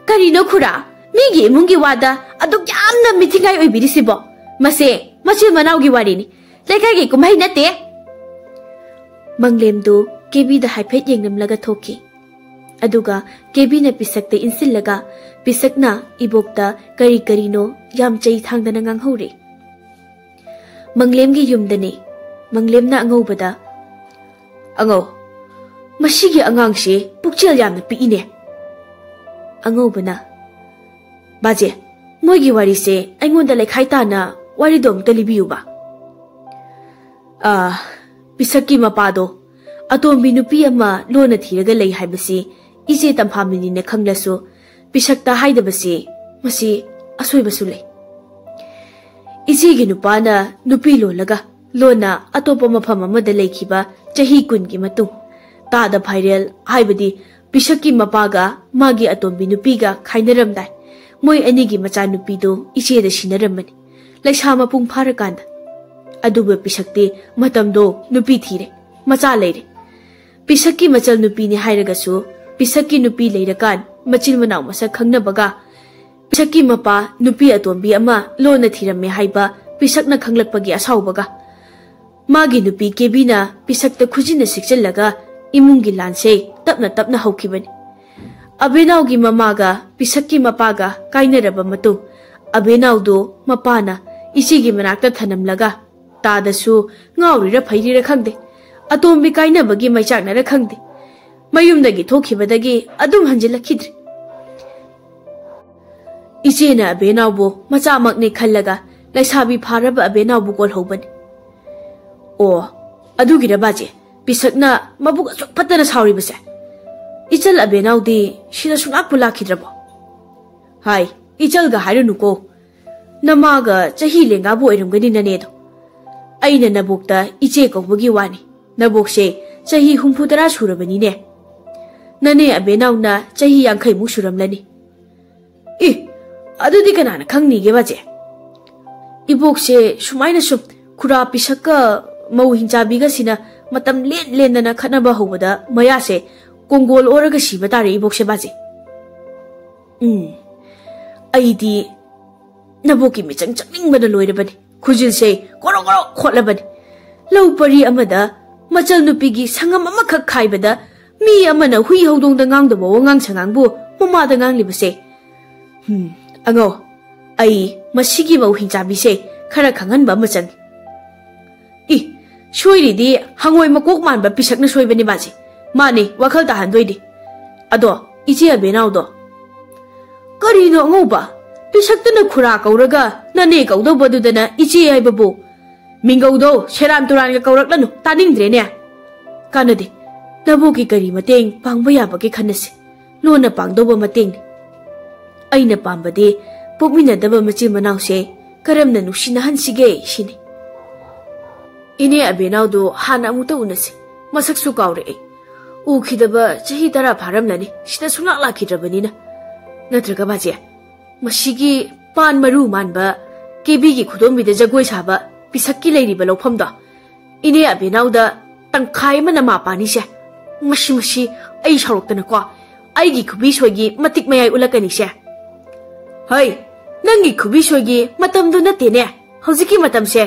"ꯀꯔꯤꯅꯣ ꯈꯨꯔꯥ, ꯃꯤꯒꯤ ꯏꯃꯨꯡꯒꯤ ꯋꯥꯗ ꯑꯗꯨꯛ ꯌꯥꯝꯅ ꯃꯤꯊꯤꯡꯉꯥꯏ ꯑꯣꯏꯕꯤꯔꯤꯁꯤꯕꯣ? ꯃꯁꯦ ꯃꯆꯤꯟ ꯃꯅꯥꯎꯒꯤ ꯋꯥꯔꯤꯅꯤ, ꯂꯩꯀꯥꯏꯒꯤ ꯀꯨꯝꯍꯩ ꯅꯠꯇꯦ꯫" ꯃꯪꯂꯦꯝꯗꯨ ꯀꯦꯕꯤꯗ ꯍꯥꯏꯐꯦꯠ ꯌꯦꯡꯂꯝꯂꯒ ꯊꯣꯛꯈꯤ꯫ ꯑꯗꯨꯒ ꯀꯦꯕꯤꯅ ꯄꯤꯁꯛꯇ ꯏꯟꯁꯤꯜꯂꯒ ꯄꯤꯁꯛꯅ ꯏꯕꯣꯛꯇ ꯀꯔꯤ ꯀꯔꯤꯅꯣ ꯌꯥꯝ ꯆꯩ ꯊꯥꯡꯗꯅ ꯉꯥꯡꯍꯧꯔꯦ꯫ ꯃꯪꯂꯦꯝꯒꯤ ꯌꯨꯝꯗꯅꯦ꯫ ꯃꯪꯂꯦꯝꯅ ꯑꯉꯧꯕꯗ, "ꯑꯉꯧ, ꯃꯁꯤꯒꯤ ꯑꯉꯥꯡꯁꯤ ꯄꯨꯛꯆꯦꯜ ꯌꯥꯝꯅ ꯄꯤꯛꯏꯅꯦ꯫" ꯑꯉꯧꯕꯅ, "ꯕꯥꯖꯦ, ꯃꯣꯏꯒꯤ ꯋꯥꯔꯤꯁꯦ ꯑꯩꯉꯣꯟꯗ ꯂꯩꯈꯥꯏ ꯇꯥꯅ ꯋꯥꯔꯤꯗꯣ ꯑꯃꯨꯛꯇ ꯂꯤꯕꯤꯌꯨꯕ꯫" "ꯑꯥ, ꯄꯤꯁꯛꯀꯤ ꯃꯄꯥꯗꯣ ꯑꯇꯣꯝꯕꯤ ꯅꯨꯄꯤ ꯑꯃ ꯂꯣꯟꯅ ꯊꯤꯔꯒ ꯂꯩ ꯍꯥꯏꯕꯁꯤ ꯏꯆꯦ ꯇꯝꯐꯥꯃꯤꯅꯤꯅ ꯈꯪꯂꯁꯨ, ꯄꯤꯁꯛꯇ ꯍꯥꯏꯗꯕꯁꯤ ꯃꯁꯤ ꯑꯁꯣꯏꯕꯁꯨ ꯂꯩ꯫ ꯏꯆꯦꯒꯤ ꯅꯨꯄꯥꯅ ꯅꯨꯄꯤ ꯂꯣꯜꯂꯒ ꯂꯣꯟꯅ ꯑꯇꯣꯞꯄ ꯃꯐꯝ ꯑꯃꯗ ꯂꯩꯈꯤꯕ ꯆꯍꯤ ꯀꯨꯟꯒꯤ ꯃꯇꯨꯡ, ꯇꯥꯗ ꯐꯥꯏꯔꯦꯜ ꯍꯥꯏꯕꯗꯤ ꯄꯤꯁꯛꯀꯤ ꯃꯄꯥꯒ ꯃꯥꯒꯤ ꯑꯇꯣꯝꯕꯤ ꯅꯨꯄꯤꯒ ꯈꯥꯏꯅꯔꯝꯗꯥꯏ, ꯃꯣꯏ ꯑꯅꯤꯒꯤ ꯃꯆꯥꯅꯨꯄꯤꯗꯨ ꯏꯆꯦꯗ ꯁꯤꯟꯅꯔꯝꯕꯅꯤ, ꯂꯩꯁꯥ ꯃꯄꯨꯡ ꯐꯥꯔꯀꯥꯟꯗ꯫ ꯑꯗꯨꯕꯨ ꯄꯤꯁꯛꯇꯤ ꯃꯇꯝꯗꯣ ꯅꯨꯄꯤ ꯊꯤꯔꯦ, ꯃꯆꯥ ꯂꯩꯔꯦ꯫ ꯄꯤꯁꯛꯀꯤ ꯃꯆꯜ ꯅꯨꯄꯤꯅꯤ ꯍꯥꯏꯔꯒꯁꯨ, ꯄꯤꯁꯛꯀꯤ ꯅꯨꯄꯤ ꯂꯩꯔꯀꯥꯟ ꯃꯆꯤꯟ ꯃꯅꯥꯎ ꯃꯁꯛ ꯈꯪꯅꯕꯒ ꯄꯤꯁꯛꯀꯤ ꯃꯄꯥ ꯅꯨꯄꯤ ꯑꯇꯣꯝꯕꯤ ꯑꯃ ꯂꯣꯟꯅ ꯊꯤꯔꯝꯃꯦ ꯍꯥꯏꯕ ꯄꯤꯁꯛꯅ ꯈꯪꯂꯛꯄꯒꯤ ꯑꯁꯥꯎꯕꯒ ꯃꯥꯒꯤ ꯅꯨꯄꯤ ꯀꯦꯕꯤꯅ ꯄꯤꯁꯛꯇ ꯈꯨꯖꯤꯟꯅ ꯁꯤꯛꯆꯤꯜꯂꯒ ꯏꯃꯨꯡꯒꯤ ꯂꯥꯟꯁꯦ ꯇꯞꯅ ꯇꯞꯅ ꯍꯧꯈꯤꯕꯅꯤ꯫ ꯑꯕꯦꯅꯥꯎꯒꯤ ꯃꯃꯥꯒ ꯄꯤꯁꯛꯀꯤ ꯃꯄꯥꯒ ꯀꯥꯏꯅꯔꯕ ꯃꯇꯨꯡ, ꯑꯕꯦꯅꯥꯎꯗꯨ ꯃꯄꯥꯅ ꯏꯆꯦꯒꯤ ꯃꯅꯥꯛꯇ ꯊꯅꯝꯂꯒ, ꯇꯥꯗꯁꯨ ꯉꯥꯎꯔꯤꯔ ꯐꯩꯔꯤꯔ ꯈꯪꯗꯦ, ꯑꯇꯣꯝꯕꯤ ꯀꯥꯏꯅꯕꯒꯤ ꯃꯩꯆꯥꯛꯅꯔ ꯈꯪꯗꯦ, ꯃꯌꯨꯝꯗꯒꯤ ꯊꯣꯛꯈꯤꯕꯗꯒꯤ ꯑꯗꯨꯝ ꯍꯟꯖꯤꯜꯂꯛꯈꯤꯗ꯭ꯔꯦ꯫ ꯏꯆꯦꯅ ꯑꯕꯦꯅꯥꯎꯕꯨ ꯃꯆꯥꯃꯛꯅꯤ ꯈꯜꯂꯒ ꯂꯩꯁꯥꯕꯤ ꯐꯥꯔꯕ ꯑꯕꯦꯅꯥꯎꯕꯨ ꯀꯣꯜꯍꯧꯕꯅꯤ꯫ "ꯑꯣ, ꯑꯗꯨꯒꯤꯔ ꯕꯥꯖꯦ, ꯄꯤꯁꯛꯅ ꯃꯕꯨꯛ ꯑꯁꯨꯛ ꯐꯠꯇꯅ ꯁꯥꯎꯔꯤꯕꯁꯦ? ꯏꯆꯜ ꯑꯕꯦꯅꯥꯎꯗꯤ ꯁꯤꯗ ꯁꯨꯡꯂꯥꯛꯄꯨ ꯂꯥꯛꯈꯤꯗ꯭ꯔꯕꯣ?" "ꯍꯥꯏ, ꯏꯆꯜꯒ ꯍꯥꯏꯔꯨꯅꯨꯀꯣ꯫ ꯅꯃꯥꯒ ꯆꯍꯤ ꯂꯦꯡꯒꯥꯕꯨ ꯑꯣꯏꯔꯝꯒꯅꯤ ꯅꯅꯦꯗꯣ꯫ ꯑꯩꯅ ꯅꯕꯣꯛꯇ ꯏꯆꯦ ꯀꯧꯕꯒꯤ ꯋꯥꯅꯤ꯫ ꯅꯕꯣꯛꯁꯦ ꯆꯍꯤ ꯍꯨꯝꯐꯨ ꯇꯔꯥ ꯁꯨꯔꯕꯅꯤꯅꯦ꯫ ꯅꯅꯦ ꯑꯕꯦꯅꯥꯎꯅ ꯆꯍꯤ ꯌꯥꯡꯈꯩꯃꯨꯛ ꯁꯨꯔꯝꯂꯅꯤ꯫" "ꯑꯦ, ꯑꯗꯨꯗꯤ ꯀꯅꯥꯅ ꯈꯪꯅꯤꯒꯦ ꯕꯥꯖꯦ?" "ꯏꯕꯣꯛꯁꯦ ꯁꯨꯃꯥꯏꯅ ꯁꯨꯝ ꯈꯨꯔꯥ ꯄꯤꯁꯛꯀ ꯃꯧ ꯍꯤꯡꯆꯥꯕꯤꯒꯁꯤꯅ ꯃꯇꯝ ꯂꯦꯟ ꯂꯦꯟꯗꯅ ꯈꯠꯅꯕ ꯍꯧꯕꯗ ꯃꯌꯥꯁꯦ ꯀꯣꯡꯒꯣꯜ ꯑꯣꯔꯒ ꯁꯤꯕ ꯇꯥꯔꯦ ꯏꯕꯣꯛꯁꯦ ꯕꯥꯖꯦ꯫ ꯎꯝ, ꯑꯩꯗꯤ ꯅꯕꯣꯛꯀꯤ ꯃꯤꯆꯪ ꯆꯪꯅꯤꯡꯕꯅ ꯂꯣꯏꯔꯕꯅꯤ꯫ ꯈꯨꯖꯤꯜꯁꯦ ꯀꯣꯔꯣ ꯀꯣꯔꯣ ꯈꯣꯠꯂꯕꯅꯤ꯫ ꯂꯧ ꯄꯔꯤ ꯑꯃꯗ ꯃꯆꯜ ꯅꯨꯄꯤꯒꯤ ꯁꯪꯉꯝ ꯑꯃꯈꯛ ꯈꯥꯏꯕꯗ ꯃꯤ ꯑꯃꯅ ꯍꯨꯏ ꯍꯧꯗꯣꯡꯗ ꯉꯥꯡꯗꯕ ꯋꯥꯉꯥꯡ ꯁꯉꯥꯡꯕꯨ ꯃꯃꯥꯗ ꯉꯥꯡꯂꯤꯕꯁꯦ꯫ ꯎꯝ, ꯑꯉꯧ, ꯑꯩ ꯃꯁꯤꯒꯤ ꯃꯧ ꯍꯤꯡꯆꯥꯕꯤꯁꯦ ꯈꯔ ꯈꯪꯍꯟꯕ ꯑꯃ ꯆꯪꯏ꯫" "ꯏ, ꯁꯣꯏꯔꯤꯗꯤ ꯍꯪꯉꯣꯏ ꯃꯀꯣꯛ ꯃꯥꯟꯕ ꯄꯤꯁꯛꯅ ꯁꯣꯏꯕꯅꯤ ꯕꯥꯖꯦ꯫ ꯃꯥꯅꯤ, ꯋꯥꯈꯜ ꯇꯥꯍꯟꯗꯣꯏꯅꯤ꯫ ꯑꯗꯣ, ꯏꯆꯦ ꯑꯕꯦꯅꯥꯎꯗꯣ?" "ꯀꯔꯤꯅꯣ ꯑꯉꯧꯕ? ꯄꯤꯁꯛꯇꯨꯅ ꯈꯨꯔꯥ ꯀꯧꯔꯒ ꯅꯅꯦ ꯀꯧꯗꯧꯕꯗꯨꯗꯅ ꯏꯆꯦ ꯍꯥꯏꯕꯕꯨ? ꯃꯤꯡꯒꯧꯗꯣ ꯁꯦꯔꯥꯟ ꯇꯨꯔꯥꯟꯒ ꯀꯧꯔꯛꯂꯅꯨ, ꯇꯥꯅꯤꯡꯗ꯭ꯔꯦꯅꯦ꯫ ꯀꯥꯟꯅꯗꯦ꯫ ꯅꯕꯣꯛꯀꯤ ꯀꯔꯤ ꯃꯇꯦꯡ ꯄꯥꯡꯕ ꯌꯥꯕꯒꯦ ꯈꯟꯅꯁꯤ꯫ ꯂꯣꯟꯅ ꯄꯥꯡꯗꯧꯕ ꯃꯇꯦꯡꯅꯤ꯫ ꯑꯩꯅ ꯄꯥꯝꯕꯗꯤ ꯄꯣꯛꯃꯤꯟꯅꯗꯕ ꯃꯆꯤꯟ ꯃꯅꯥꯎꯁꯦ ꯀꯔꯝꯅ ꯅꯨꯡꯁꯤꯅꯍꯟꯁꯤꯒꯦ ꯁꯤꯅꯤ꯫" "ꯏꯅꯦ ꯑꯕꯦꯅꯥꯎꯗꯣ ꯍꯥꯟꯅ ꯑꯃꯨꯛꯇ ꯎꯅꯁꯤ꯫ ꯃꯁꯛꯁꯨ ꯀꯥꯎꯔꯛꯑꯦ꯫ ꯎꯈꯤꯗꯕ ꯆꯍꯤ ꯇꯔꯥ ꯐꯥꯔꯝꯂꯅꯤ, ꯁꯤꯗ ꯁꯨꯡꯂꯥꯛ ꯂꯥꯛꯈꯤꯗ꯭ꯔꯕꯅꯤꯅ꯫ ꯅꯠꯇ꯭ꯔꯒ ꯕꯥꯖꯦ, ꯃꯁꯤꯒꯤ ꯄꯥꯟ ꯃꯔꯨ ꯃꯥꯟꯕ ꯀꯦꯕꯤꯒꯤ ꯈꯨꯗꯣꯝꯕꯤꯗ ꯖꯒꯣꯏ ꯁꯥꯕ ꯄꯤꯁꯛꯀꯤ ꯂꯩꯔꯤꯕ ꯂꯧꯐꯝꯗꯣ, ꯏꯅꯦ ꯑꯕꯦꯅꯥꯎꯗ ꯇꯪꯈꯥꯏ ꯑꯃꯅ ꯃꯥ ꯄꯥꯅꯤꯁꯦ꯫ ꯃꯁꯤ, ꯃꯁꯤ, ꯑꯩ ꯁꯥꯎꯔꯛꯇꯅꯀꯣ, ꯑꯩꯒꯤ ꯈꯨꯕꯤ ꯁꯣꯏꯒꯤ ꯃꯇꯤꯛ ꯃꯌꯥꯏ ꯎꯠꯂꯛꯀꯅꯤꯁꯦ꯫ ꯍꯩ, ꯅꯪꯒꯤ ꯈꯨꯕꯤ ꯁꯣꯏꯒꯤ ꯃꯇꯝꯗꯨ ꯅꯠꯇꯦꯅꯦ꯫ ꯍꯧꯖꯤꯛꯀꯤ ꯃꯇꯝꯁꯦ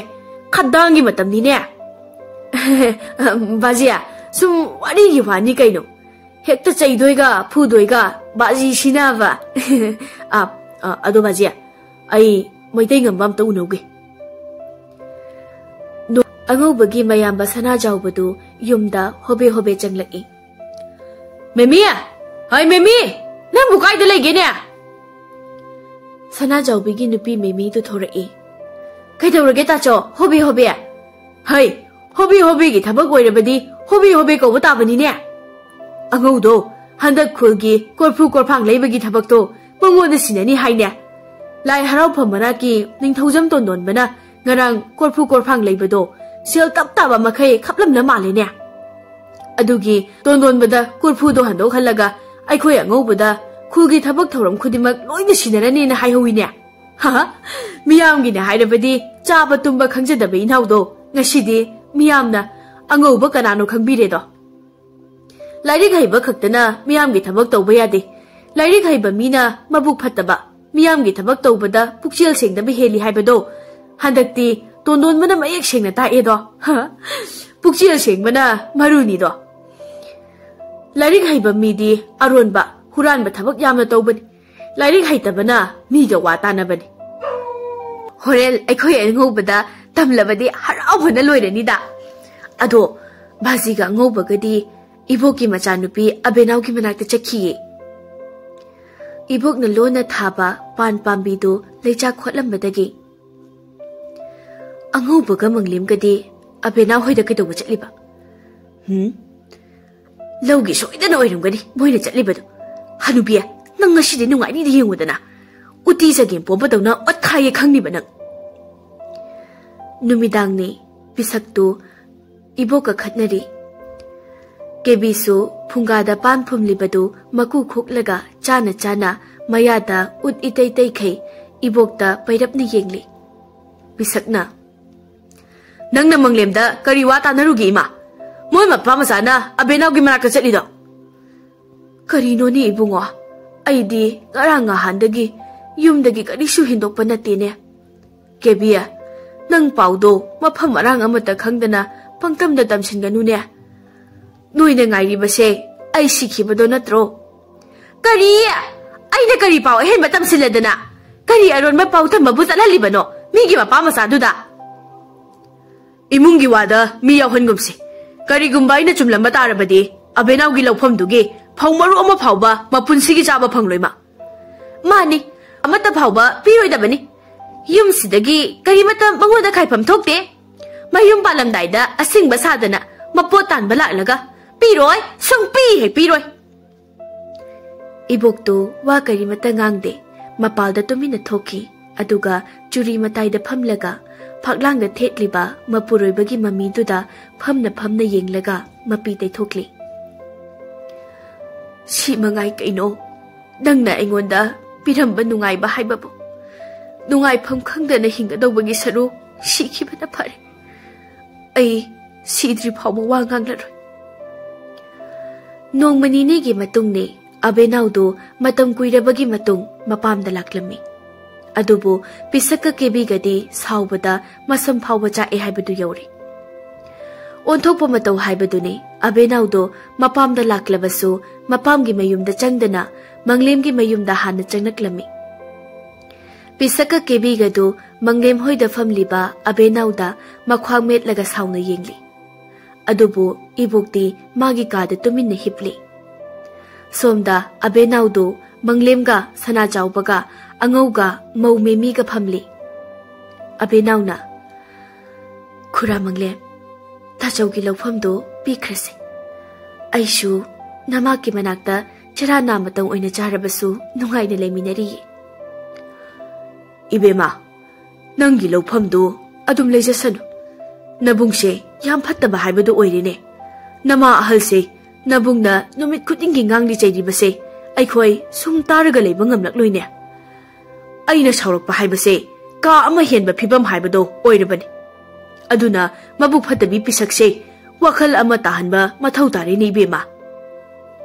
ꯈꯗꯥꯡꯒꯤ ꯃꯇꯝꯅꯤꯅꯦ꯫" "ꯕꯥꯖꯦ, ꯁꯨꯝ ꯋꯥꯔꯤꯒꯤ ꯋꯥꯅꯤ ꯀꯩꯅꯣ꯫ ꯍꯦꯛꯇ ꯆꯩꯗꯣꯏꯒ ꯐꯨꯗꯣꯏꯒ ꯕꯥꯖꯤ ꯁꯤꯅꯕ꯫" "ꯑ, ꯑ, ꯑꯗꯣ ꯕꯥꯖꯦ, ꯑꯩ ꯃꯩꯇꯩ ꯉꯝꯕ ꯑꯝꯇ ꯎꯅꯧꯒꯦ꯫" ꯅꯣ-, ꯑꯉꯧꯕꯒꯤ ꯃꯌꯥꯝꯕ ꯁꯅꯥꯖꯥꯎꯕꯗꯨ ꯌꯨꯝꯗ ꯍꯣꯕꯦ ꯍꯣꯕꯦ ꯆꯪꯂꯛꯏ꯫ "ꯃꯦꯃꯤ! ꯍꯣꯏ ꯃꯦꯃꯤ! ꯅꯪꯕꯨ ꯀꯥꯏꯗ ꯂꯩꯒꯦꯅꯦ?" ꯁꯅꯥꯖꯥꯎꯕꯤꯒꯤ ꯅꯨꯄꯤ ꯃꯦꯃꯤꯗꯨ ꯊꯣꯔꯛꯏ꯫ ꯀꯩꯗꯧꯔꯒꯦ ꯇꯥꯆꯧ? ꯍꯣꯕꯦ ꯍꯣꯕꯦ꯫ ꯍꯩ, ꯍꯣꯕꯦ ꯍꯣꯕꯦꯒꯤ ꯊꯕꯛ ꯑꯣꯏꯔꯕꯗꯤ ꯍꯣꯕꯦ ꯍꯣꯕꯦ ꯀꯧꯕ ꯇꯥꯕꯅꯤꯅꯦ꯫ ꯑꯉꯧꯗꯣ ꯍꯟꯗꯛ ꯈꯨꯜꯒꯤ ꯀꯣꯔꯐꯨ ꯀꯣꯔꯐꯥꯡ ꯂꯩꯕꯒꯤ ꯊꯕꯛꯇꯣ ꯃꯉꯣꯟꯗ ꯁꯤꯟꯅꯅꯤ ꯍꯥꯏꯅꯦ꯫ ꯂꯥꯏ ꯍꯔꯥꯎꯐꯝ ꯃꯅꯥꯛꯀꯤ ꯅꯤꯡꯊꯧꯖꯝ ꯇꯣꯟꯗꯣꯟꯕꯅ ꯉꯔꯥꯡ ꯀꯣꯔꯐꯨ ꯀꯣꯔꯐꯥꯡ ꯂꯩꯕꯗꯣ ꯁꯦꯜ ꯇꯞ ꯇꯥꯕ ꯃꯈꯩ ꯈꯞꯂꯝꯅ ꯃꯥꯜꯂꯦꯅꯦ꯫ ꯑꯗꯨꯒꯤ ꯇꯣꯟꯗꯣꯟꯕꯗ ꯀꯣꯔꯐꯨꯗꯣ ꯍꯟꯗꯣꯛꯍꯜꯂꯒ ꯑꯩꯈꯣꯏ ꯑꯉꯧꯕꯗ ꯈꯨꯜꯒꯤ ꯊꯕꯛ ꯊꯧꯔꯝ ꯈꯨꯗꯤꯡꯃꯛ ꯂꯣꯏꯅ ꯁꯤꯟꯅꯔꯅꯤꯅ ꯍꯥꯏꯍꯧꯋꯤꯅꯦ꯫ ꯍꯥ, ꯃꯤꯌꯥꯝꯒꯤꯅꯦ ꯍꯥꯏꯔꯕꯗꯤ ꯆꯥꯕ ꯇꯨꯝꯕ ꯈꯪꯖꯗꯕ ꯏꯅꯥꯎꯗꯣ ꯉꯁꯤꯗꯤ ꯃꯤꯌꯥꯝꯅ ꯑꯉꯧꯕ ꯀꯅꯥꯅꯣ ꯈꯪꯕꯤꯔꯦꯗꯣ꯫ ꯂꯥꯏꯔꯤꯛ ꯍꯩꯕ ꯈꯛꯇꯅ ꯃꯤꯌꯥꯝꯒꯤ ꯊꯕꯛ ꯇꯧꯕ ꯌꯥꯗꯦ꯫ ꯂꯥꯏꯔꯤꯛ ꯍꯩꯕ ꯃꯤꯅ ꯃꯕꯨꯛ ꯐꯠꯇꯕ, ꯃꯤꯌꯥꯝꯒꯤ ꯊꯕꯛ ꯇꯧꯕꯗ ꯄꯨꯛꯆꯦꯜ ꯁꯦꯡꯗꯕ ꯍꯦꯜꯂꯤ ꯍꯥꯏꯕꯗꯣ ꯍꯟꯗꯛꯇꯤ ꯇꯣꯟꯗꯣꯟꯕꯅ ꯃꯌꯦꯛ ꯁꯦꯡꯅ ꯇꯥꯛꯑꯦꯗꯣ꯫ ꯄꯨꯛꯆꯦꯜ ꯁꯦꯡꯕꯅ ꯃꯔꯨꯅꯤꯗꯣ꯫ ꯂꯥꯏꯔꯤꯛ ꯍꯩꯕ ꯃꯤꯗꯤ ꯑꯔꯣꯟꯕ, ꯍꯨꯔꯥꯟꯕ ꯊꯕꯛ ꯌꯥꯝꯅ ꯇꯧꯕꯅꯤ꯫ ꯂꯥꯏꯔꯤꯛ ꯍꯩꯇꯕꯅ ꯃꯤꯒ ꯋꯥ ꯇꯥꯅꯕꯅꯤ꯫ ꯍꯣꯔꯦꯟ ꯑꯩꯈꯣꯏ ꯑꯉꯧꯕꯗ ꯇꯝꯂꯕꯗꯤ ꯍꯔꯥꯎꯕꯅ ꯂꯣꯏꯔꯅꯤꯗ꯫ ꯑꯗꯣ ꯕꯥꯖꯤꯒ ꯑꯉꯧꯕꯒꯗꯤ ꯏꯕꯣꯛꯀꯤ ꯃꯆꯥꯅꯨꯄꯤ ꯑꯕꯦꯅꯥꯎꯒꯤ ꯃꯅꯥꯛꯇ ꯆꯠꯈꯤꯌꯦ꯫ ꯏꯕꯣꯛꯅ ꯂꯣꯟꯅ ꯊꯥꯕ ꯄꯥꯟ ꯄꯥꯝꯕꯤꯗꯨ ꯂꯩꯆꯥꯛ ꯈꯣꯠꯂꯝꯕꯗꯒꯤ ꯑꯉꯧꯕꯒ ꯃꯪꯂꯦꯝꯒꯗꯤ ꯑꯕꯦꯅꯥꯎ ꯍꯣꯏꯗ ꯀꯩꯗꯧꯕ ꯆꯠꯂꯤꯕ? ꯍꯨꯝ? ꯂꯧꯒꯤ ꯁꯣꯏꯗꯅ ꯑꯣꯏꯔꯝꯒꯅꯤ ꯃꯣꯏꯅ ꯆꯠꯂꯤꯕꯗꯨ꯫ ꯍꯅꯨꯕꯤ, ꯅꯪ ꯉꯁꯤꯗꯤ ꯅꯨꯡꯉꯥꯏꯅꯤꯗ ꯌꯦꯡꯉꯨꯗꯅ꯫ ꯎꯇꯤ ꯆꯒꯦꯝ ꯄꯣꯝꯕꯗꯧꯅ ꯑꯣꯠꯈꯥꯏꯌꯦ ꯈꯪꯂꯤꯕ ꯅꯪ꯫ ꯅꯨꯃꯤꯗꯥꯡꯅꯤ, ꯄꯤꯁꯛꯇꯨ ꯏꯕꯣꯛꯀ ꯈꯠꯅꯔꯤ꯫ ꯀꯦꯕꯤꯁꯨ ꯐꯨꯡꯒꯥꯗ ꯄꯥꯟ ꯐꯨꯝꯂꯤꯕꯗꯨ ꯃꯀꯨ ꯈꯣꯛꯂꯒ ꯆꯥꯅ ꯆꯥꯅ ꯃꯌꯥꯗ ꯎꯠ ꯏꯇꯩ ꯇꯩꯈꯩ ꯏꯕꯣꯛꯇ ꯄꯩꯔꯞꯅ ꯌꯦꯡꯂꯤ꯫ ꯄꯤꯁꯛꯅ, "ꯅꯪꯅ ꯃꯪꯂꯦꯝꯗ ꯀꯔꯤ ꯋꯥ ꯇꯥꯅꯔꯨꯒꯦ ꯏꯃꯥ? ꯃꯣꯏ ꯃꯄꯥ ꯃꯆꯥꯅ ꯑꯕꯦꯅꯥꯎꯒꯤ ꯃꯅꯥꯛꯇ ꯆꯠꯂꯤꯗꯣ?" "ꯀꯔꯤꯅꯣꯅꯦ ꯏꯕꯨꯡꯉꯣ? ꯑꯩꯗꯤ ꯉꯔꯥꯡ ꯉꯍꯥꯟꯗꯒꯤ ꯌꯨꯝꯗꯒꯤ ꯀꯔꯤꯁꯨ ꯍꯦꯟꯗꯣꯛꯄ ꯅꯠꯇꯦꯅꯦ꯫ ꯀꯦꯕꯤ, ꯅꯪ ꯄꯥꯎꯗꯣ ꯃꯐꯝ ꯃꯔꯥꯡ ꯑꯃꯠꯇ ꯈꯪꯗꯅ ꯄꯪꯇꯝꯗ ꯇꯝꯁꯤꯟꯒꯅꯨꯅꯦ꯫ ꯅꯣꯏꯅ ꯉꯥꯏꯔꯤꯕꯁꯦ ꯑꯩ ꯁꯤꯈꯤꯕꯗꯣ ꯅꯠꯇ꯭ꯔꯣ?" "ꯀꯔꯤ? ꯑꯩꯅ ꯀꯔꯤ ꯄꯥꯎ ꯑꯍꯦꯟꯕ ꯇꯝꯁꯤꯜꯂꯗꯅ? ꯀꯔꯤ ꯑꯔꯣꯟꯕ ꯄꯥꯎ ꯇꯝꯕꯕꯨ ꯆꯠꯍꯜꯂꯤꯕꯅꯣ ꯃꯤꯒꯤ ꯃꯄꯥ ꯃꯆꯥꯗꯨꯗ?" "ꯏꯃꯨꯡꯒꯤ ꯋꯥꯗ ꯃꯤ ꯌꯥꯎꯍꯟꯒꯨꯝꯁꯤ꯫ ꯀꯔꯤꯒꯨꯝꯕ ꯑꯩꯅ ꯆꯨꯝꯂꯝꯕ ꯇꯥꯔꯕꯗꯤ ꯑꯕꯦꯅꯥꯎꯒꯤ ꯂꯧꯐꯝꯗꯨꯒꯤ ꯐꯧ ꯃꯔꯨ ꯑꯃ ꯐꯥꯎꯕ ꯃꯄꯨꯟꯁꯤꯒꯤ ꯆꯥꯕ ꯐꯪꯂꯣꯏ ꯃꯥ꯫" "ꯃꯥꯅꯤ, ꯑꯃꯠꯇ ꯐꯥꯎꯕ ꯄꯤꯔꯣꯏꯗꯕꯅꯤ꯫ ꯌꯨꯝꯁꯤꯗꯒꯤ ꯀꯔꯤꯃꯠꯇ ꯃꯉꯣꯟꯗ ꯈꯥꯏꯐꯝ ꯊꯣꯛꯇꯦ꯫ ꯃꯌꯨꯝ ꯄꯥꯜꯂꯝꯗꯥꯏꯗ ꯑꯁꯤꯡꯕ ꯁꯥꯗꯅ ꯃꯄꯣꯠ ꯇꯥꯟꯕ ꯂꯥꯛꯂꯒ ꯄꯤꯔꯣꯏ, ꯁꯨꯡꯄꯤ ꯍꯦꯛ ꯄꯤꯔꯣꯏ꯫ ꯏꯕꯣꯛꯇꯨ ꯋꯥ ꯀꯔꯤꯃꯠꯇ ꯉꯥꯡꯗꯦ꯫ ꯃꯄꯥꯜꯗ ꯇꯨꯃꯤꯟꯅ ꯊꯣꯛꯈꯤ꯫ ꯑꯗꯨꯒ ꯆꯨꯔꯤ ꯃꯇꯥꯏꯗ ꯐꯝꯂꯒ ꯐꯛꯂꯥꯡꯗ ꯊꯦꯠꯂꯤꯕ ꯃꯄꯨꯔꯣꯏꯕꯒꯤ ꯃꯃꯤꯗꯨꯗ ꯐꯝꯅ ꯐꯝꯅ ꯌꯦꯡꯂꯒ ꯃꯄꯤ ꯇꯩꯊꯣꯛꯂꯤ꯫ "ꯁꯤ ꯃꯉꯥꯏ ꯀꯩꯅꯣ ꯅꯪꯅ ꯑꯩꯉꯣꯟꯗ ꯄꯤꯔꯝꯕ ꯅꯨꯡꯉꯥꯏꯕ ꯍꯥꯏꯕꯕꯨ? ꯅꯨꯡꯉꯥꯏꯐꯝ ꯈꯪꯗꯅ ꯍꯤꯡꯒꯗꯧꯕꯒꯤ ꯁꯔꯨꯛ ꯁꯤꯈꯤꯕꯅ ꯐꯔꯦ꯫ ꯑꯩ ꯁꯤꯗ꯭ꯔꯤ ꯐꯥꯎꯕ ꯋꯥ ꯉꯥꯡꯂꯔꯣꯏ꯫" ꯅꯣꯡꯃ ꯅꯤꯅꯤꯒꯤ ꯃꯇꯨꯡꯅꯤ ꯑꯕꯦꯅꯥꯎꯗꯨ ꯃꯇꯝ ꯀꯨꯏꯔꯕꯒꯤ ꯃꯇꯨꯡ ꯃꯄꯥꯝꯗ ꯂꯥꯛꯂꯝꯃꯤ꯫ ꯑꯗꯨꯕꯨ ꯄꯤꯁꯛꯀ ꯀꯦꯕꯤꯒꯗꯤ ꯁꯥꯎꯕꯗ ꯃꯁꯝ ꯐꯥꯎꯕ ꯆꯥꯛꯑꯦ ꯍꯥꯏꯕꯗꯨ ꯌꯧꯔꯦ꯫ ꯑꯣꯟꯊꯣꯛꯄ ꯃꯇꯧ ꯍꯥꯏꯕꯗꯨꯅꯤ꯫ ꯑꯕꯦꯅꯥꯎꯗꯣ ꯃꯄꯥꯝꯗ ꯂꯥꯛꯂꯕꯁꯨ ꯃꯄꯥꯝꯒꯤ ꯃꯌꯨꯝꯗ ꯆꯪꯗꯅ ꯃꯪꯂꯦꯝꯒꯤ ꯃꯌꯨꯝꯗ ꯍꯥꯟꯅ ꯆꯪꯂꯛꯂꯝꯃꯤ꯫ ꯄꯤꯁꯛꯀ ꯀꯦꯕꯤꯒꯗꯨ ꯃꯪꯂꯦꯝ ꯍꯣꯏꯗ ꯐꯝꯂꯤꯕ ꯑꯕꯦꯅꯥꯎꯗ ꯃꯈ꯭ꯋꯥꯡ ꯃꯦꯠꯂꯒ ꯁꯥꯎꯅ ꯌꯦꯡꯂꯤ꯫ ꯑꯗꯨꯕꯨ ꯏꯕꯣꯛꯇꯤ ꯃꯥꯒꯤ ꯀꯥꯗ ꯇꯨꯃꯤꯟꯅ ꯍꯤꯞꯂꯤ꯫ ꯁꯣꯝꯗ ꯑꯕꯦꯅꯥꯎꯗꯨ ꯃꯪꯂꯦꯝꯒ ꯁꯅꯥꯆꯥꯎꯕꯒ ꯑꯉꯧꯒ ꯃꯧ ꯃꯦꯃꯤꯒ ꯐꯝꯂꯤ꯫ ꯑꯕꯦꯅꯥꯎꯅ, "ꯈꯨꯔꯥ ꯃꯪꯂꯦꯝ, ꯇꯥꯆꯧꯒꯤ ꯂꯧꯐꯝꯗꯨ ꯄꯤꯈ꯭ꯔꯁꯤ꯫ ꯑꯩꯁꯨ ꯅꯃꯥꯛꯀꯤ ꯃꯅꯥꯛꯇ ꯆꯔꯥ ꯅꯥꯃꯇꯪ ꯑꯣꯏꯅ ꯆꯥꯔꯕꯁꯨ ꯅꯨꯡꯉꯥꯏꯅ ꯂꯩꯃꯤꯟꯅꯔꯤꯌꯦ꯫" "ꯏꯕꯦꯝꯃ, ꯅꯪꯒꯤ ꯂꯧꯐꯝꯗꯨ ꯑꯗꯨꯝ ꯂꯩꯖꯁꯅꯨ꯫ ꯅꯕꯨꯡꯁꯦ ꯌꯥꯝ ꯐꯠꯇꯕ ꯍꯥꯏꯕꯗꯨ ꯑꯣꯏꯔꯦꯅꯦ꯫ ꯅꯃꯥ ꯑꯍꯜꯁꯦ ꯅꯕꯨꯡꯅ ꯅꯨꯃꯤꯠ ꯈꯨꯗꯤꯡꯒꯤ ꯉꯥꯡꯂꯤ ꯆꯩꯔꯤꯕꯁꯦ ꯑꯩꯈꯣꯏ ꯁꯨꯝ ꯇꯥꯔꯒ ꯂꯩꯕ ꯉꯝꯂꯛꯂꯣꯏꯅꯦ꯫ ꯑꯩꯅ ꯁꯥꯎꯔꯛꯄ ꯍꯥꯏꯕꯁꯦ ꯀꯥ ꯑꯃ ꯍꯦꯟꯕ ꯐꯤꯕꯝ ꯍꯥꯏꯕꯗꯣ ꯑꯣꯏꯔꯕꯅꯤ꯫ ꯑꯗꯨꯅ ꯃꯕꯨꯛ ꯐꯠꯇꯕꯤ ꯄꯤꯁꯛꯁꯦ ꯋꯥꯈꯜ ꯑꯃ ꯇꯥꯍꯟꯕ ꯃꯊꯧ ꯇꯥꯔꯦꯅꯦ ꯏꯕꯦꯝꯃ꯫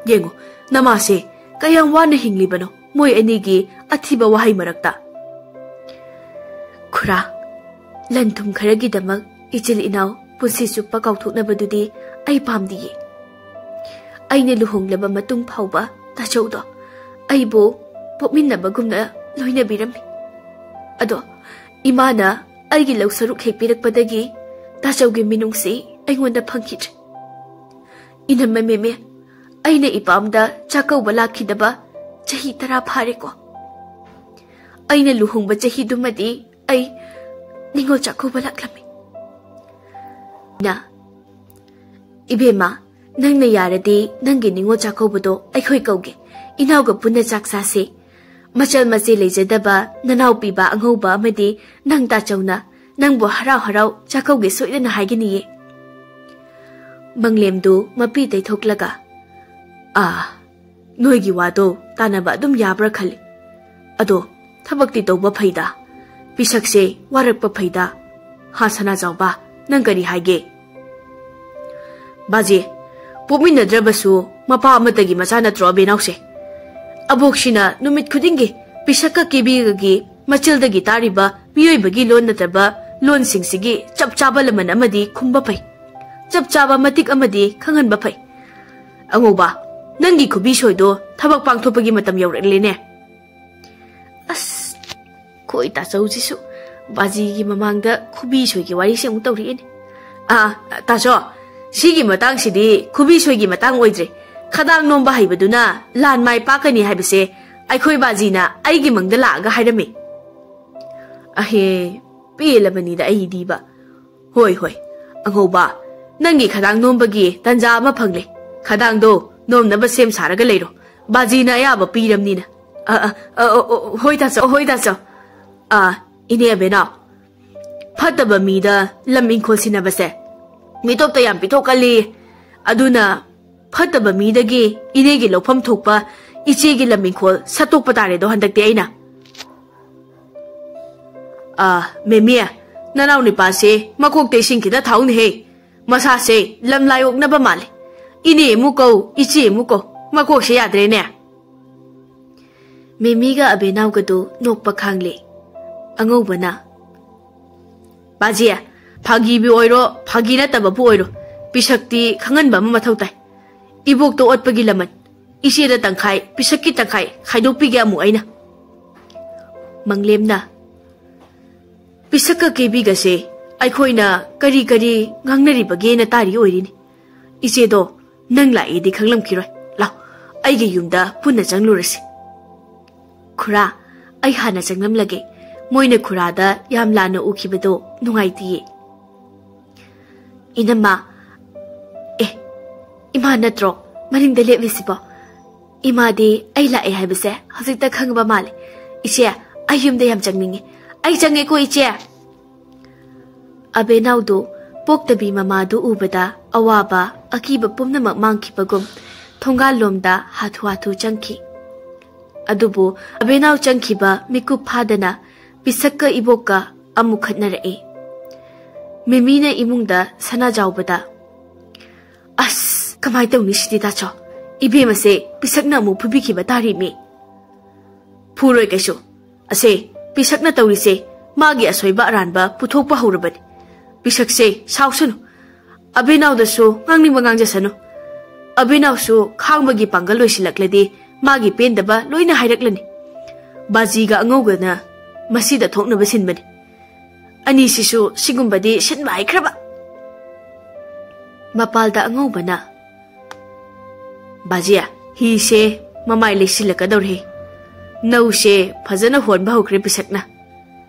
ꯌꯦꯡꯉꯨ, ꯅꯃꯥꯁꯦ ꯀꯌꯥꯝ ꯋꯥꯅ ꯍꯤꯡꯂꯤꯕꯅꯣ ꯃꯣꯏ ꯑꯅꯤꯒꯤ ꯑꯊꯤꯕ ꯋꯥꯍꯩ ꯃꯔꯛꯇ꯫" "ꯈꯨꯔꯥ, ꯂꯟ ꯊꯨꯝ ꯈꯔꯒꯤꯗꯃꯛ ꯏꯆꯤꯜ ꯏꯅꯥꯎ ꯄꯨꯟꯁꯤ ꯆꯨꯞꯄ ꯀꯥꯎꯊꯣꯛꯅꯕꯗꯨꯗꯤ ꯑꯩ ꯄꯥꯝꯗꯤꯌꯦ꯫ ꯑꯩꯅ ꯂꯨꯍꯣꯡꯂꯕ ꯃꯇꯨꯡ ꯐꯥꯎꯕ ꯇꯥꯆꯧꯗꯣ ꯑꯩꯕꯨ ꯄꯣꯛꯃꯤꯟꯅꯕꯒꯨꯝꯅ ꯂꯣꯏꯅꯕꯤꯔꯝꯃꯤ꯫ ꯑꯗꯣ ꯏꯃꯥꯅ ꯑꯩꯒꯤ ꯂꯧ ꯁꯔꯨꯛ ꯍꯦꯛ ꯄꯤꯔꯛꯄꯗꯒꯤ ꯇꯥꯆꯧꯒꯤ ꯃꯤꯅꯨꯡꯁꯤ ꯑꯩꯉꯣꯟꯗ ꯐꯪꯈꯤꯗ꯭ꯔꯦ꯫ ꯏꯅꯝꯃ ꯃꯦꯃꯦ, ꯑꯩꯅ ꯏꯄꯥꯝꯗ ꯆꯥꯛꯀꯧꯕ ꯂꯥꯛꯈꯤꯗꯕ ꯆꯍꯤ ꯇꯔꯥ ꯐꯥꯔꯦꯀꯣ꯫" ꯑꯩꯅ ꯂꯨꯍꯣꯡꯕ ꯆꯍꯤꯗꯨꯃꯗꯤ ꯑꯩ ꯅꯤꯉꯣꯜ ꯆꯥꯛꯀꯧꯕ ꯂꯥꯛꯂꯝꯃꯤ꯫ ꯅ, "ꯏꯕꯦꯝꯃ, ꯅꯪꯅ ꯌꯥꯔꯗꯤ ꯅꯪꯒꯤ ꯅꯤꯉꯣꯜ ꯆꯥꯛꯀꯧꯕꯗꯣ ꯑꯩꯈꯣꯏ ꯀꯧꯒꯦ꯫ ꯏꯅꯥꯎꯒ ꯄꯨꯟꯅ ꯆꯥꯛ ꯆꯥꯁꯤ꯫ ꯃꯆꯜ ꯃꯆꯦ ꯂꯩꯖꯗꯕ ꯅꯅꯥꯎꯄꯤꯕ ꯑꯉꯧꯕ ꯑꯃꯗꯤ ꯅꯪ ꯇꯥꯆꯧꯅ ꯅꯪꯕꯨ ꯍꯔꯥꯎ ꯍꯔꯥꯎ ꯆꯥꯛꯀꯧꯒꯦ ꯁꯣꯏꯗꯅ ꯍꯥꯏꯒꯅꯤꯌꯦ꯫" ꯃꯪꯂꯦꯝꯗꯨ ꯃꯄꯤ ꯇꯩꯊꯣꯛꯂꯒ, "ꯑꯥ, ꯅꯣꯏꯒꯤ ꯋꯥꯗꯣ ꯇꯥꯟꯅꯕ ꯑꯗꯨꯝ ꯌꯥꯕ꯭ꯔꯥ ꯈꯜꯂꯤ꯫ ꯑꯗꯣ ꯊꯕꯛꯇꯤ ꯇꯧꯕ ꯐꯩꯗ꯫ ꯄꯤꯁꯛꯁꯦ ꯋꯥꯔꯛꯄ ꯐꯩꯗ꯫ ꯍꯥ, ꯁꯅꯥꯖꯥꯎꯕ, ꯅꯪ ꯀꯔꯤ ꯍꯥꯏꯒꯦ?" "ꯕꯥꯖꯤ, ꯄꯣꯛꯃꯤꯟꯅꯗ꯭ꯔꯕꯁꯨ ꯃꯄꯥ ꯑꯃꯠꯇꯒꯤ ꯃꯆꯥ ꯅꯠꯇ꯭ꯔꯣ ꯑꯕꯦꯅꯥꯎꯁꯦ? ꯑꯕꯣꯛꯁꯤꯅ ꯅꯨꯃꯤꯠ ꯈꯨꯗꯤꯡꯒꯤ ꯄꯤꯁꯛꯀ ꯀꯦꯕꯤꯒꯒꯤ ꯃꯆꯤꯜꯗꯒꯤ ꯇꯥꯔꯤꯕ ꯃꯤꯑꯣꯏꯕꯒꯤ ꯂꯣꯟ ꯅꯠꯇ꯭ꯔꯕ ꯂꯣꯟꯁꯤꯡꯁꯤꯒꯤ ꯆꯞ ꯆꯥꯕ ꯂꯃꯟ ꯑꯃꯗꯤ ꯈꯨꯝꯕ ꯐꯩ꯫ ꯆꯞ ꯆꯥꯕ ꯃꯇꯤꯛ ꯑꯃꯗꯤ ꯈꯪꯍꯟꯕ ꯐꯩ꯫ ꯑꯉꯧꯕ, ꯅꯪꯒꯤ ꯈꯨꯕꯤ ꯁꯣꯏꯗꯣ ꯊꯕꯛ ꯄꯥꯡꯊꯣꯛꯄꯒꯤ ꯃꯇꯝ ꯌꯧꯔꯛꯂꯦꯅꯦ꯫" ꯑꯁ, ꯈꯣꯏ ꯇꯥꯆꯧꯁꯤꯁꯨ ꯕꯥꯖꯤꯒꯤ ꯃꯃꯥꯡꯗ ꯈꯨꯕꯤ ꯁꯣꯏꯒꯤ ꯋꯥꯔꯤꯁꯦ ꯑꯃꯨꯛ ꯇꯧꯔꯛꯑꯦꯅꯦ꯫ "ꯑꯥ, ꯇꯥꯆꯧ, ꯁꯤꯒꯤ ꯃꯇꯥꯡꯁꯤꯗꯤ ꯈꯨꯕꯤ ꯁꯣꯏꯒꯤ ꯃꯇꯥꯡ ꯑꯣꯏꯗ꯭ꯔꯦ꯫ ꯈꯗꯥꯡ ꯅꯣꯝꯕ ꯍꯩꯕꯗꯨꯅ ꯂꯥꯟ ꯃꯥꯏ ꯄꯥꯛꯀꯅꯤ ꯍꯥꯏꯕꯁꯦ ꯑꯩꯈꯣꯏ ꯕꯥꯖꯤꯅ ꯑꯩꯒꯤ ꯃꯪꯗ ꯂꯥꯛꯑꯒ ꯍꯥꯏꯔꯝꯃꯤ꯫" "ꯑꯍꯦ, ꯄꯦꯜꯂꯕꯅꯤꯗ ꯑꯩꯗꯤꯕ꯫ ꯍꯣꯏ, ꯍꯣꯏ, ꯑꯉꯧꯕ, ꯅꯪꯒꯤ ꯈꯗꯥꯡ ꯅꯣꯝꯕꯒꯤ ꯇꯟꯖꯥ ꯑꯃ ꯐꯪꯂꯦ꯫ ꯈꯗꯥꯡꯗꯣ ꯅꯣꯝꯅꯕ ꯁꯦꯝ ꯁꯥꯔꯒ ꯂꯩꯔꯣ꯫ ꯕꯥꯖꯤꯅ ꯑꯌꯥꯕ ꯄꯤꯔꯝꯅꯤꯅ꯫" "ꯑ, ꯑ, ꯑ, ꯑ, ꯑ, ꯍꯣꯏ ꯇꯥꯆꯧ, ꯍꯣꯏ ꯇꯥꯆꯧ꯫" "ꯑ, ꯏꯅꯦ ꯑꯕꯦꯅꯥꯎ, ꯐꯠꯇꯕ ꯃꯤꯗ ꯂꯝ ꯏꯪꯈꯣꯜ ꯁꯤꯟꯅꯕꯁꯦ ꯃꯤꯇꯣꯞꯇ ꯌꯥꯝ ꯄꯤꯊꯣꯛꯀꯜꯂꯤ꯫ ꯑꯗꯨꯅ ꯐꯠꯇꯕ ꯃꯤꯗꯒꯤ ꯏꯅꯦꯒꯤ ꯂꯧꯐꯝ ꯊꯣꯛꯄ ꯏꯆꯦꯒꯤ ꯂꯝ ꯏꯪꯈꯣꯜ ꯁꯠꯇꯣꯛꯄ ꯇꯥꯔꯦꯗꯣ ꯍꯟꯗꯛꯇꯤ ꯑꯩꯅ꯫" "ꯑ, ꯃꯦꯃꯤ, ꯅꯅꯥꯎ ꯅꯨꯄꯥꯁꯦ ꯃꯀꯣꯛꯇ ꯏꯁꯤꯡ ꯈꯤꯇ ꯊꯥꯎꯅꯦꯍꯦ꯫ ꯃꯁꯥꯁꯦ ꯂꯝ ꯂꯥꯏ ꯑꯣꯛꯅꯕ ꯃꯥꯜꯂꯦ꯫ ꯏꯅꯦ ꯑꯃꯨꯛ ꯀꯧ, ꯏꯆꯦ ꯑꯃꯨꯛ ꯀꯧ, ꯃꯀꯣꯛꯁꯦ ꯌꯥꯗ꯭ꯔꯦꯅꯦ꯫" ꯃꯦꯃꯤꯒ ꯑꯕꯦꯅꯥꯎꯒꯗꯨ ꯅꯣꯛꯄ ꯈꯥꯡꯂꯦ꯫ ꯑꯉꯧꯕꯅ, "ꯕꯥꯖꯤ, ꯐꯥꯒꯤꯕꯨ ꯑꯣꯏꯔꯣ, ꯐꯥꯒꯤ ꯅꯠꯇꯕꯕꯨ ꯑꯣꯏꯔꯣ, ꯄꯤꯁꯛꯇꯤ ꯈꯪꯍꯟꯕ ꯑꯃ ꯃꯊꯧ ꯇꯥꯏ꯫ ꯏꯕꯣꯛꯇ ꯑꯣꯠꯄꯒꯤ ꯂꯃꯟ, ꯏꯆꯦꯗ ꯇꯪꯈꯥꯏ, ꯄꯤꯁꯛꯀꯤ ꯇꯪꯈꯥꯏ ꯈꯥꯏꯗꯣꯛꯄꯤꯒꯦ ꯑꯃꯨꯛ ꯑꯩꯅ꯫" ꯃꯪꯂꯦꯝꯅ, "ꯄꯤꯁꯛꯀ ꯀꯦꯕꯤꯒꯁꯦ ꯑꯩꯈꯣꯏꯅ ꯀꯔꯤ ꯀꯔꯤ ꯉꯥꯡꯅꯔꯤꯕꯒꯦꯅ ꯇꯥꯔꯤ ꯑꯣꯏꯔꯤꯅꯤ꯫ ꯏꯆꯦꯗꯣ ꯅꯪ ꯂꯥꯛꯑꯦꯗꯤ ꯈꯪꯂꯝꯈꯤꯔꯣꯏ꯫ ꯂꯥꯎ, ꯑꯩꯒꯤ ꯌꯨꯝꯗ ꯄꯨꯟꯅ ꯆꯪꯂꯨꯔꯁꯤ꯫" "ꯈꯨꯔꯥ, ꯑꯩ ꯍꯥꯟꯅ ꯆꯪꯂꯝꯂꯒꯦ꯫ ꯃꯣꯏꯅ ꯈꯨꯔꯥꯗ ꯌꯥꯝ ꯂꯥꯟꯅ ꯎꯈꯤꯕꯗꯣ ꯅꯨꯡꯉꯥꯏꯇꯤꯌꯦ꯫ ꯏꯅꯝꯃ, ꯑꯦ, ꯏꯃꯥ ꯅꯠꯇ꯭ꯔꯣ ꯃꯅꯤꯡꯗ ꯂꯦꯞꯂꯤꯁꯤꯕꯣ? ꯏꯃꯥꯗꯤ ꯑꯩ ꯂꯥꯛꯑꯦ ꯍꯥꯏꯕꯁꯦ ꯍꯧꯖꯤꯛꯇ ꯈꯪꯕ ꯃꯥꯜꯂꯦ꯫ ꯏꯆꯦ, ꯑꯩ ꯌꯨꯝꯗ ꯌꯥꯝ ꯆꯪꯅꯤꯡꯉꯤ꯫ ꯑꯩ ꯆꯪꯉꯦꯀꯣ, ꯏꯆꯦ꯫ ꯑꯕꯦꯅꯥꯎꯗꯨ ꯄꯣꯛꯇꯕꯤ ꯃꯃꯥꯗꯨ ꯎꯕꯗ ꯑꯋꯥꯕ, ꯑꯀꯤꯕ ꯄꯨꯝꯅꯃꯛ ꯃꯥꯡꯈꯤꯕꯒꯨꯝ ꯊꯣꯡꯒꯥꯜꯂꯣꯝꯗ ꯍꯥꯊꯨ ꯍꯥꯊꯨ ꯆꯪꯈꯤ꯫ ꯑꯗꯨꯕꯨ ꯑꯕꯦꯅꯥꯎ ꯆꯪꯈꯤꯕ ꯃꯤꯀꯨꯞ ꯐꯥꯗꯅ ꯄꯤꯁꯛꯀ ꯏꯕꯣꯛꯀ ꯑꯃꯨꯛ ꯈꯠꯅꯔꯛꯏ꯫ ꯃꯤꯃꯤꯅ ꯏꯃꯨꯡꯗ ꯁꯅꯥꯖꯥꯎꯕꯗ, "ꯑꯁ, ꯀꯃꯥꯏ ꯇꯧꯅꯤ ꯁꯤꯗꯤ ꯇꯥꯆꯧ? ꯏꯕꯦꯝꯃꯁꯦ ꯄꯤꯁꯛꯅ ꯑꯃꯨꯛ ꯐꯨꯕꯤꯈꯤꯕ ꯇꯥꯔꯤꯃꯤ꯫" "ꯐꯨꯔꯣꯏ ꯀꯩꯁꯨ꯫ ꯑꯁꯦ, ꯄꯤꯁꯛꯅ ꯇꯧꯔꯤꯁꯦ ꯃꯥꯒꯤ ꯑꯁꯣꯏꯕ ꯑꯔꯥꯟꯕ ꯄꯨꯊꯣꯛꯄ ꯍꯧꯔꯕꯅꯤ꯫ ꯄꯤꯁꯛꯁꯦ ꯁꯥꯎꯁꯅꯨ꯫ ꯑꯕꯦꯅꯥꯎꯗꯁꯨ ꯉꯥꯡꯅꯤꯡꯕ ꯉꯥꯡꯖꯁꯅꯨ꯫ ꯑꯕꯦꯅꯥꯎꯁꯨ ꯈꯥꯡꯕꯒꯤ ꯄꯥꯡꯒꯜ ꯂꯣꯏꯁꯤꯜꯂꯛꯂꯗꯤ ꯃꯥꯒꯤ ꯄꯦꯟꯗꯕ ꯂꯣꯏꯅ ꯍꯥꯏꯔꯛꯂꯅꯤ꯫ ꯕꯥꯖꯤꯒ ꯑꯉꯧꯕꯅ ꯃꯁꯤꯗ ꯊꯣꯛꯅꯕ ꯁꯤꯟꯕꯅꯤ꯫ ꯑꯅꯤꯁꯤꯁꯨ ꯁꯤꯒꯨꯝꯕꯗꯤ ꯁꯤꯟꯕ ꯍꯩꯈ꯭ꯔꯕ꯫" ꯃꯄꯥꯜꯗ ꯑꯉꯧꯕꯅ, "ꯕꯥꯖꯤ, ꯍꯤꯁꯦ ꯃꯃꯥꯏ ꯂꯩꯁꯤꯜꯂꯛꯀꯗꯧꯔꯦ꯫ ꯅꯧꯁꯦ ꯐꯖꯅ ꯍꯣꯟꯕ ꯍꯧꯈ꯭ꯔꯦ ꯄꯤꯁꯛꯅ꯫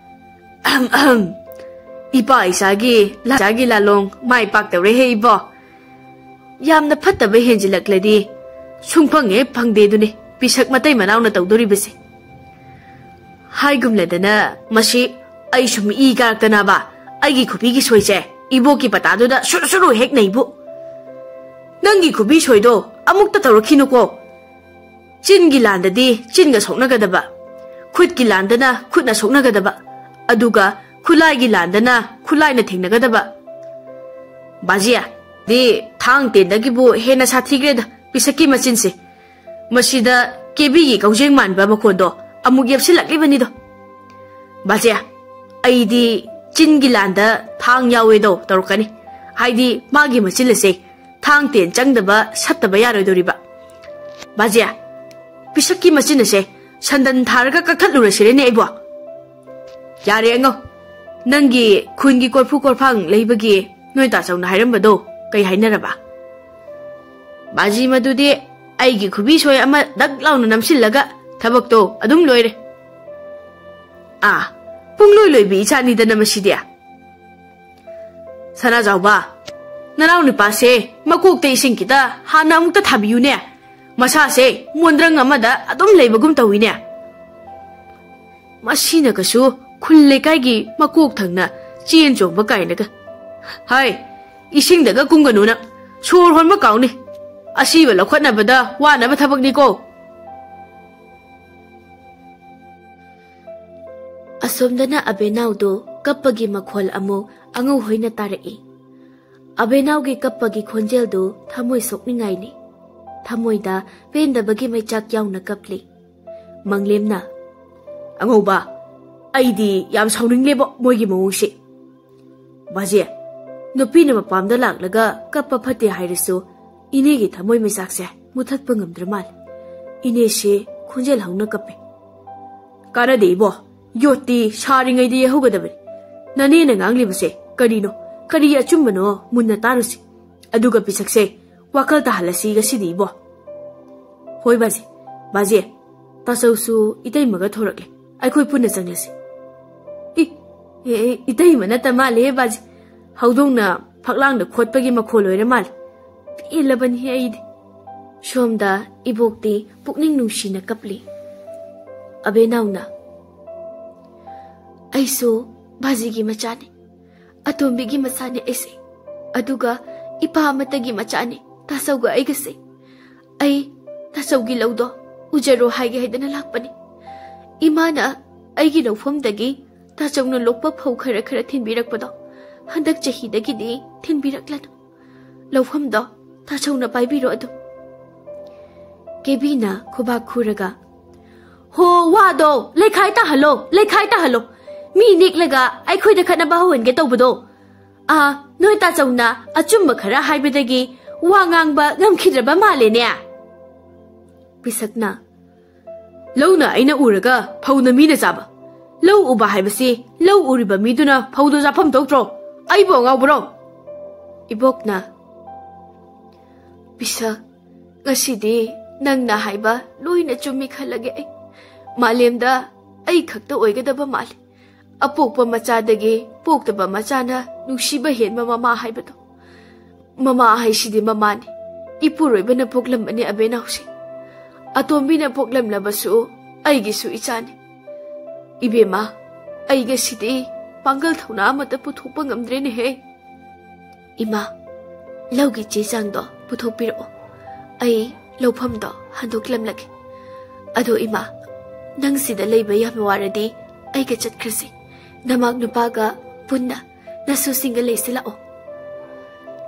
ꯑꯍꯝ, ꯑꯍꯝ꯫ ꯏꯄꯥ ꯏꯆꯥꯒꯤ, ꯏꯆꯥꯒꯤ ꯂꯥꯂꯣꯡ ꯃꯥꯏ ꯄꯥꯛꯇꯧꯔꯦꯍꯦ ꯏꯕꯣ꯫ ꯌꯥꯝꯅ ꯐꯠꯇꯕ ꯍꯦꯟꯖꯤꯜꯂꯛꯂꯗꯤ ꯁꯨꯡꯐꯪ ꯍꯦꯛ ꯐꯪꯗꯦꯗꯨꯅꯤ ꯄꯤꯁꯛ ꯃꯇꯩ ꯃꯅꯥꯎꯅ ꯇꯧꯗꯣꯔꯤꯕꯁꯦ꯫" ꯍꯥꯏꯒꯨꯝꯂꯗꯅ, "ꯃꯁꯤ ꯑꯩꯁꯨ ꯃꯤꯏ ꯀꯥꯔꯛꯇꯅꯕ ꯑꯩꯒꯤ ꯈꯨꯕꯤꯒꯤ ꯁꯣꯏꯁꯦ ꯏꯕꯣꯛꯀꯤ ꯄꯇꯥꯗꯨꯗ ꯁꯨꯔꯨ ꯁꯨꯔꯨ ꯍꯦꯛ ꯅꯩꯕꯨ꯫ ꯅꯪꯒꯤ ꯈꯨꯕꯤ ꯁꯣꯏꯗꯣ ꯑꯃꯨꯛꯇ ꯇꯧꯔꯛꯈꯤꯅꯨꯀꯣ꯫ ꯆꯤꯟꯒꯤ ꯂꯥꯟꯗꯗꯤ ꯆꯤꯟꯒ ꯁꯣꯛꯅꯒꯗꯕ, ꯈꯨꯠꯀꯤ ꯂꯥꯟꯗꯅ ꯈꯨꯠꯅ ꯁꯣꯛꯅꯒꯗꯕ, ꯑꯗꯨꯒ ꯈꯨꯠꯂꯥꯏꯒꯤ ꯂꯥꯟꯗꯅ ꯈꯨꯠꯂꯥꯏꯅ ꯊꯦꯡꯅꯒꯗꯕ꯫ ꯕꯥꯖꯤ, ꯗꯤ ꯊꯥꯡ ꯇꯦꯟꯗꯒꯤꯕꯨ ꯍꯦꯟꯅ ꯁꯥꯊꯤꯈ꯭ꯔꯦꯗ ꯄꯤꯁꯛꯀꯤ ꯃꯆꯤꯟꯁꯦ꯫ ꯃꯁꯤꯗ ꯀꯦꯕꯤꯒꯤ ꯀꯧꯖꯦꯡ ꯃꯥꯟꯕ ꯃꯈꯣꯟꯗꯣ ꯑꯃꯨꯛ ꯌꯦꯞꯁꯤꯜꯂꯛꯂꯤꯕꯅꯤꯗꯣ꯫ ꯕꯥꯖꯤ, ꯑꯩꯗꯤ ꯆꯤꯟꯒꯤ ꯂꯥꯟꯗ ꯊꯥꯡ ꯌꯥꯎꯋꯦꯗꯣ ꯇꯧꯔꯛꯀꯅꯤ꯫ ꯍꯥꯏꯗꯤ ꯃꯥꯒꯤ ꯃꯆꯤꯟ ꯑꯁꯦ ꯊꯥꯡ ꯇꯦꯟ ꯆꯪꯗꯕ ꯁꯠꯇꯕ ꯌꯥꯔꯣꯏꯗꯧꯔꯤꯕ꯫ ꯕꯥꯖꯤ, ꯄꯤꯁꯛꯀꯤ ꯃꯆꯤꯟ ꯑꯁꯦ ꯁꯟꯗꯟ ꯊꯥꯔꯒ ꯀꯛꯊꯠꯂꯨꯔꯁꯤꯔꯦꯅꯦ ꯑꯩꯕꯣ?" "ꯌꯥꯔꯦ ꯑꯉꯧ, ꯅꯪꯒꯤ ꯈꯨꯟꯒꯤ ꯀꯣꯔꯐꯨ ꯀꯣꯔꯐꯥꯡ ꯂꯩꯕꯒꯤ ꯅꯣꯏ ꯇꯥꯆꯧꯅ ꯍꯥꯏꯔꯝꯕꯗꯣ ꯀꯩ ꯍꯥꯏꯅꯔꯕ?" "ꯕꯥꯖꯤ, ꯃꯗꯨꯗꯤ ꯑꯩꯒꯤ ꯈꯨꯕꯤ ꯁꯣꯏ ꯑꯃ ꯗꯛ ꯂꯥꯎꯅ ꯅꯝꯁꯤꯜꯂꯒ ꯊꯕꯛꯇꯣ ꯑꯗꯨꯝ ꯂꯣꯏꯔꯦ꯫ ꯑꯥ, ꯄꯨꯡꯂꯣꯏ ꯂꯣꯏꯕꯤ ꯏꯆꯥꯅꯤꯗꯅ ꯃꯁꯤꯗꯤ꯫ ꯁꯅꯥꯖꯥꯎꯕ, ꯅꯅꯥꯎ ꯅꯨꯄꯥꯁꯦ ꯃꯀꯣꯛꯇ ꯏꯁꯤꯡ ꯈꯤꯇ ꯍꯥꯟꯅ ꯑꯃꯨꯛꯇ ꯊꯥꯕꯤꯌꯨꯅꯦ꯫ ꯃꯁꯥꯁꯦ ꯃꯣꯟꯗ꯭ꯔꯪ ꯑꯃꯗ ꯑꯗꯨꯝ ꯂꯩꯕꯒꯨꯝ ꯇꯧꯏꯅꯦ꯫ ꯃꯁꯤꯅ ꯀꯩꯁꯨ ꯈꯨꯜ ꯂꯩꯀꯥꯏꯒꯤ ꯃꯀꯣꯛ ꯊꯪꯅ ꯆꯦꯟ ꯆꯣꯡꯕ ꯀꯥꯏꯅꯒ꯫ ꯍꯥꯏ, ꯏꯁꯤꯡꯗꯒ ꯀꯨꯝꯒꯅꯨ ꯅꯪ꯫ ꯁꯣꯔ ꯍꯣꯟꯕ ꯀꯥꯎꯅꯤ꯫ ꯑꯁꯤꯕ ꯂꯧꯈꯠꯅꯕꯗ ꯋꯥꯅꯕ ꯊꯕꯛꯅꯤꯀꯣ꯫ ꯑꯁꯣꯝꯗꯅ ꯑꯕꯦꯅꯥꯎꯗꯣ ꯀꯞꯄꯒꯤ ꯃꯈꯣꯜ ꯑꯃꯨꯛ ꯑꯉꯧ ꯍꯣꯏꯅ ꯇꯥꯔꯛꯏ꯫ ꯑꯕꯦꯅꯥꯎꯒꯤ ꯀꯞꯄꯒꯤ ꯈꯣꯟꯖꯦꯜꯗꯨ ꯊꯃꯣꯏ ꯁꯣꯛꯅꯤꯡꯉꯥꯏꯅꯤ꯫ ꯊꯃꯣꯏꯗ ꯄꯦꯟꯗꯕꯒꯤ ꯃꯩꯆꯥꯛ ꯌꯥꯎꯅ ꯀꯞꯂꯤ꯫ ꯃꯪꯂꯦꯝꯅ, "ꯑꯉꯧꯕ, ꯑꯩꯗꯤ ꯌꯥꯝ ꯁꯥꯎꯅꯤꯡꯂꯦꯕꯣ ꯃꯣꯏꯒꯤ ꯃꯑꯣꯡꯁꯤ꯫ ꯕꯥꯖꯤ, ꯅꯨꯄꯤꯅ ꯃꯄꯥꯝꯗ ꯂꯥꯛꯂꯒ ꯀꯞꯄ ꯐꯠꯇꯦ ꯍꯥꯏꯔꯁꯨ ꯏꯅꯦꯒꯤ ꯊꯃꯣꯏ ꯃꯩꯆꯥꯛꯁꯦ ꯃꯨꯊꯠꯄ ꯉꯝꯗ꯭ꯔ ꯃꯥꯜꯂꯦ꯫ ꯏꯅꯦꯁꯦ ꯈꯣꯟꯖꯦꯜ ꯍꯧꯅ ꯀꯞꯄꯦ꯫ ꯀꯥꯟꯅꯗꯦ ꯏꯕꯣ, ꯌꯣꯠꯇꯤ ꯁꯥꯔꯤꯉꯩꯗ ꯌꯩꯍꯧꯒꯗꯕꯅꯤ꯫ ꯅꯅꯦꯅ ꯉꯥꯡꯂꯤꯕꯁꯦ ꯀꯔꯤꯅꯣ, ꯀꯔꯤ ꯑꯆꯨꯝꯕꯅꯣ ꯃꯨꯟꯅ ꯇꯥꯔꯨꯁꯤ꯫ ꯑꯗꯨꯒ ꯄꯤꯁꯛꯁꯦ ꯋꯥꯈꯜ ꯇꯥꯍꯜꯂꯁꯤ ꯉꯁꯤꯗꯤ ꯏꯕꯣ꯫" "ꯍꯣꯏ ꯕꯥꯖꯤ, ꯕꯥꯖꯤ, ꯇꯥꯆꯧꯁꯨ ꯏꯇꯩꯃꯒ ꯊꯣꯔꯛꯂꯦ꯫ ꯑꯩꯈꯣꯏ ꯄꯨꯟꯅ ꯆꯪꯂꯁꯤ꯫" "ꯏ, ꯑꯦ, ꯑꯦ, ꯏꯇꯩꯃ ꯅꯠꯇ ꯃꯥꯜꯂꯦ ꯕꯥꯖꯤ꯫ ꯍꯧꯗꯣꯡꯅ ꯐꯛꯂꯥꯡꯗ ꯈꯣꯠꯄꯒꯤ ꯃꯈꯣꯜ ꯑꯣꯏꯔ ꯃꯥꯜꯂꯦ꯫ ꯄꯦꯜꯂꯕꯅꯤ ꯑꯩꯗꯤ꯫" ꯁꯣꯝꯗ ꯏꯕꯣꯛꯇꯤ ꯄꯨꯛꯅꯤꯡ ꯅꯨꯡꯁꯤꯅ ꯀꯞꯂꯤ꯫ ꯑꯕꯦꯅꯥꯎꯅ, "ꯑꯩꯁꯨ ꯕꯥꯖꯤꯒꯤ ꯃꯆꯥꯅꯤ, ꯑꯇꯣꯝꯕꯤꯒꯤ ꯃꯆꯥꯅꯤ ꯑꯩꯁꯦ꯫ ꯑꯗꯨꯒ ꯏꯄꯥ ꯑꯃꯠꯇꯒꯤ ꯃꯆꯥꯅꯤ ꯇꯥꯆꯧꯒ ꯑꯩꯒꯁꯦ꯫ ꯑꯩ ꯇꯥꯆꯧꯒꯤ ꯂꯧꯗꯣ ꯎꯖꯔꯣ ꯍꯥꯏꯒꯦ ꯍꯥꯏꯗꯅ ꯂꯥꯛꯄꯅꯤ꯫ ꯏꯃꯥꯅ ꯑꯩꯒꯤ ꯂꯧꯐꯝꯗꯒꯤ ꯇꯥꯆꯧꯅ ꯂꯣꯛꯄ ꯐꯧ ꯈꯔ ꯈꯔ ꯊꯤꯟꯕꯤꯔꯛꯄꯗꯣ ꯍꯟꯗꯛ ꯆꯍꯤꯗꯒꯤꯗꯤ ꯊꯤꯟꯕꯤꯔꯛꯂꯅꯨ꯫ ꯂꯧꯐꯝꯗꯣ ꯇꯥꯆꯧꯅ ꯄꯥꯏꯕꯤꯔꯣ ꯑꯗꯨꯝ꯫" ꯀꯦꯕꯤꯅ ꯈꯨꯕꯥꯛ ꯈꯨꯔꯒ, "ꯍꯣ, ꯋꯥꯗꯣ ꯂꯩꯈꯥꯏ ꯇꯥꯍꯜꯂꯣ, ꯂꯩꯈꯥꯏ ꯇꯥꯍꯜꯂꯣ꯫ ꯃꯤ ꯅꯦꯛꯂꯒ ꯑꯩꯈꯣꯏꯗ ꯈꯠꯅꯕ ꯍꯧꯍꯟꯒꯦ ꯇꯧꯕꯗꯣ꯫ ꯑꯥ, ꯅꯣꯏ ꯇꯥꯆꯧꯅ ꯑꯆꯨꯝꯕ ꯈꯔ ꯍꯥꯏꯕꯗꯒꯤ ꯋꯥ ꯉꯥꯡꯕ ꯉꯝꯈꯤꯗ꯭ꯔꯕ ꯃꯥꯜꯂꯦꯅꯦ꯫" ꯄꯤꯁꯛꯅ, "ꯂꯧꯅ ꯑꯩꯅ ꯎꯔꯒ ꯐꯧꯅ ꯃꯤꯅ ꯆꯥꯕ꯫ ꯂꯧ ꯎꯕ ꯍꯥꯏꯕꯁꯤ ꯂꯧ ꯎꯔꯤꯕ ꯃꯤꯗꯨꯅ ꯐꯧꯗꯨ ꯆꯥꯐꯝ ꯊꯣꯛꯇ꯭ꯔꯣ? ꯑꯩꯕꯨ ꯑꯉꯥꯎꯕꯔꯣ?" ꯏꯕꯣꯛꯅ, "ꯄꯤꯁꯛ, ꯉꯁꯤꯗꯤ ꯅꯪꯅ ꯍꯥꯏꯕ ꯂꯣꯏꯅ ꯆꯨꯝꯃꯤ ꯈꯜꯂꯒꯦ ꯑꯩ꯫ ꯃꯥꯂꯦꯝꯗ ꯑꯩ ꯈꯛꯇ ꯑꯣꯏꯒꯗꯕ ꯃꯥꯜꯂꯤ꯫ ꯑꯄꯣꯛꯄ ꯃꯆꯥꯗꯒꯤ ꯄꯣꯛꯇꯕ ꯃꯆꯥꯅ ꯅꯨꯡꯁꯤꯕ ꯍꯦꯟꯕ ꯃꯃꯥ ꯍꯥꯏꯕꯗꯣ꯫ ꯃꯃꯥ ꯍꯥꯏꯁꯤꯗꯤ ꯃꯃꯥꯅꯤ꯫ ꯏꯄꯨꯔꯣꯏꯕꯅ ꯄꯣꯛꯂꯝꯕꯅꯤ ꯑꯕꯦꯅꯥꯎꯁꯦ꯫ ꯑꯇꯣꯝꯕꯤꯅ ꯄꯣꯛꯂꯝꯂꯕꯁꯨ ꯑꯩꯒꯤꯁꯨ ꯏꯆꯥꯅꯤ꯫ ꯏꯕꯦꯝꯃ, ꯑꯩ ꯉꯁꯤꯗꯤ ꯄꯥꯡꯒꯜ ꯊꯧꯅꯥ ꯑꯃꯠꯇ ꯄꯨꯊꯣꯛꯄ ꯉꯝꯗ꯭ꯔꯦꯅꯦꯍꯦ꯫ ꯏꯃꯥ, ꯂꯧꯒꯤ ꯆꯦ ꯆꯥꯡꯗꯣ ꯄꯨꯊꯣꯛꯄꯤꯔꯛꯑꯣ꯫ ꯑꯩ ꯂꯧꯐꯝꯗꯣ ꯍꯟꯗꯣꯛꯂꯝꯂꯒꯦ꯫ ꯑꯗꯣ ꯏꯃꯥ, ꯅꯪ ꯁꯤꯗ ꯂꯩꯕ ꯌꯥꯝ ꯋꯥꯔꯗꯤ ꯑꯩꯒ ꯆꯠꯈ꯭ꯔꯁꯤ꯫ ꯅꯃꯥꯛ ꯅꯨꯄꯥꯒ ꯄꯨꯟꯅ ꯅꯁꯨꯁꯤꯡꯒ ꯂꯩꯁꯤ ꯂꯥꯛꯑꯣ꯫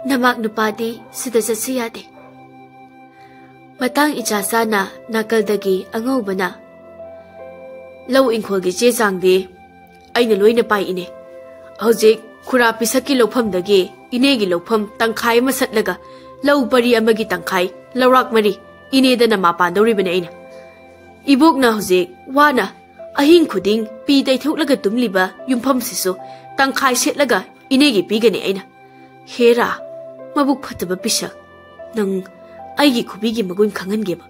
ꯅꯃꯥꯛ ꯅꯨꯄꯥꯗꯤ ꯁꯤꯗ ꯆꯠꯁꯤ ꯌꯥꯗꯦ꯫ ꯃꯇꯥꯡ ꯏꯆꯥ ꯆꯥꯅ ꯅꯥꯀꯜꯗꯒꯤ ꯑꯉꯧꯕꯅ, "ꯂꯧ ꯏꯪꯈꯣꯜꯒꯤ ꯆꯦ ꯆꯥꯡꯗꯤ ꯑꯩꯅ ꯂꯣꯏꯅ ꯄꯥꯏ ꯏꯅꯦ꯫ ꯍꯧꯖꯤꯛ ꯈꯨꯔꯥ ꯄꯤꯁꯛꯀꯤ ꯂꯧꯐꯝꯗꯒꯤ ꯏꯅꯦꯒꯤ ꯂꯧꯐꯝ ꯇꯪꯈꯥꯏ ꯑꯃ ꯁꯠꯂꯒ ꯂꯧ ꯄꯔꯤ ꯑꯃꯒꯤ ꯇꯪꯈꯥꯏ, ꯂꯧꯔꯥꯛ ꯃꯔꯤ, ꯏꯅꯦꯗ ꯅꯃꯥ ꯄꯥꯟꯗꯧꯔꯤꯕꯅꯦ ꯑꯩꯅ꯫ ꯏꯕꯣꯛꯅ ꯍꯧꯖꯤꯛ ꯋꯥꯅ ꯑꯍꯤꯡ ꯈꯨꯗꯤꯡ ꯄꯤ ꯇꯩꯊꯣꯛꯂꯒ ꯇꯨꯝꯂꯤꯕ ꯌꯨꯝꯐꯝꯁꯤꯁꯨ ꯇꯪꯈꯥꯏ ꯁꯦꯠꯂꯒ ꯏꯅꯦꯒꯤ ꯄꯤꯒꯅꯤ ꯑꯩꯅ꯫ ꯍꯦꯔꯥ, ꯃꯕꯨꯛ ꯐꯠꯇꯕ ꯄꯤꯁꯛ, ꯅꯪ ꯑꯩꯒꯤ ꯈꯨꯕꯤꯒꯤ ꯃꯒꯨꯟ ꯈꯪꯍꯟꯒꯦꯕ꯫"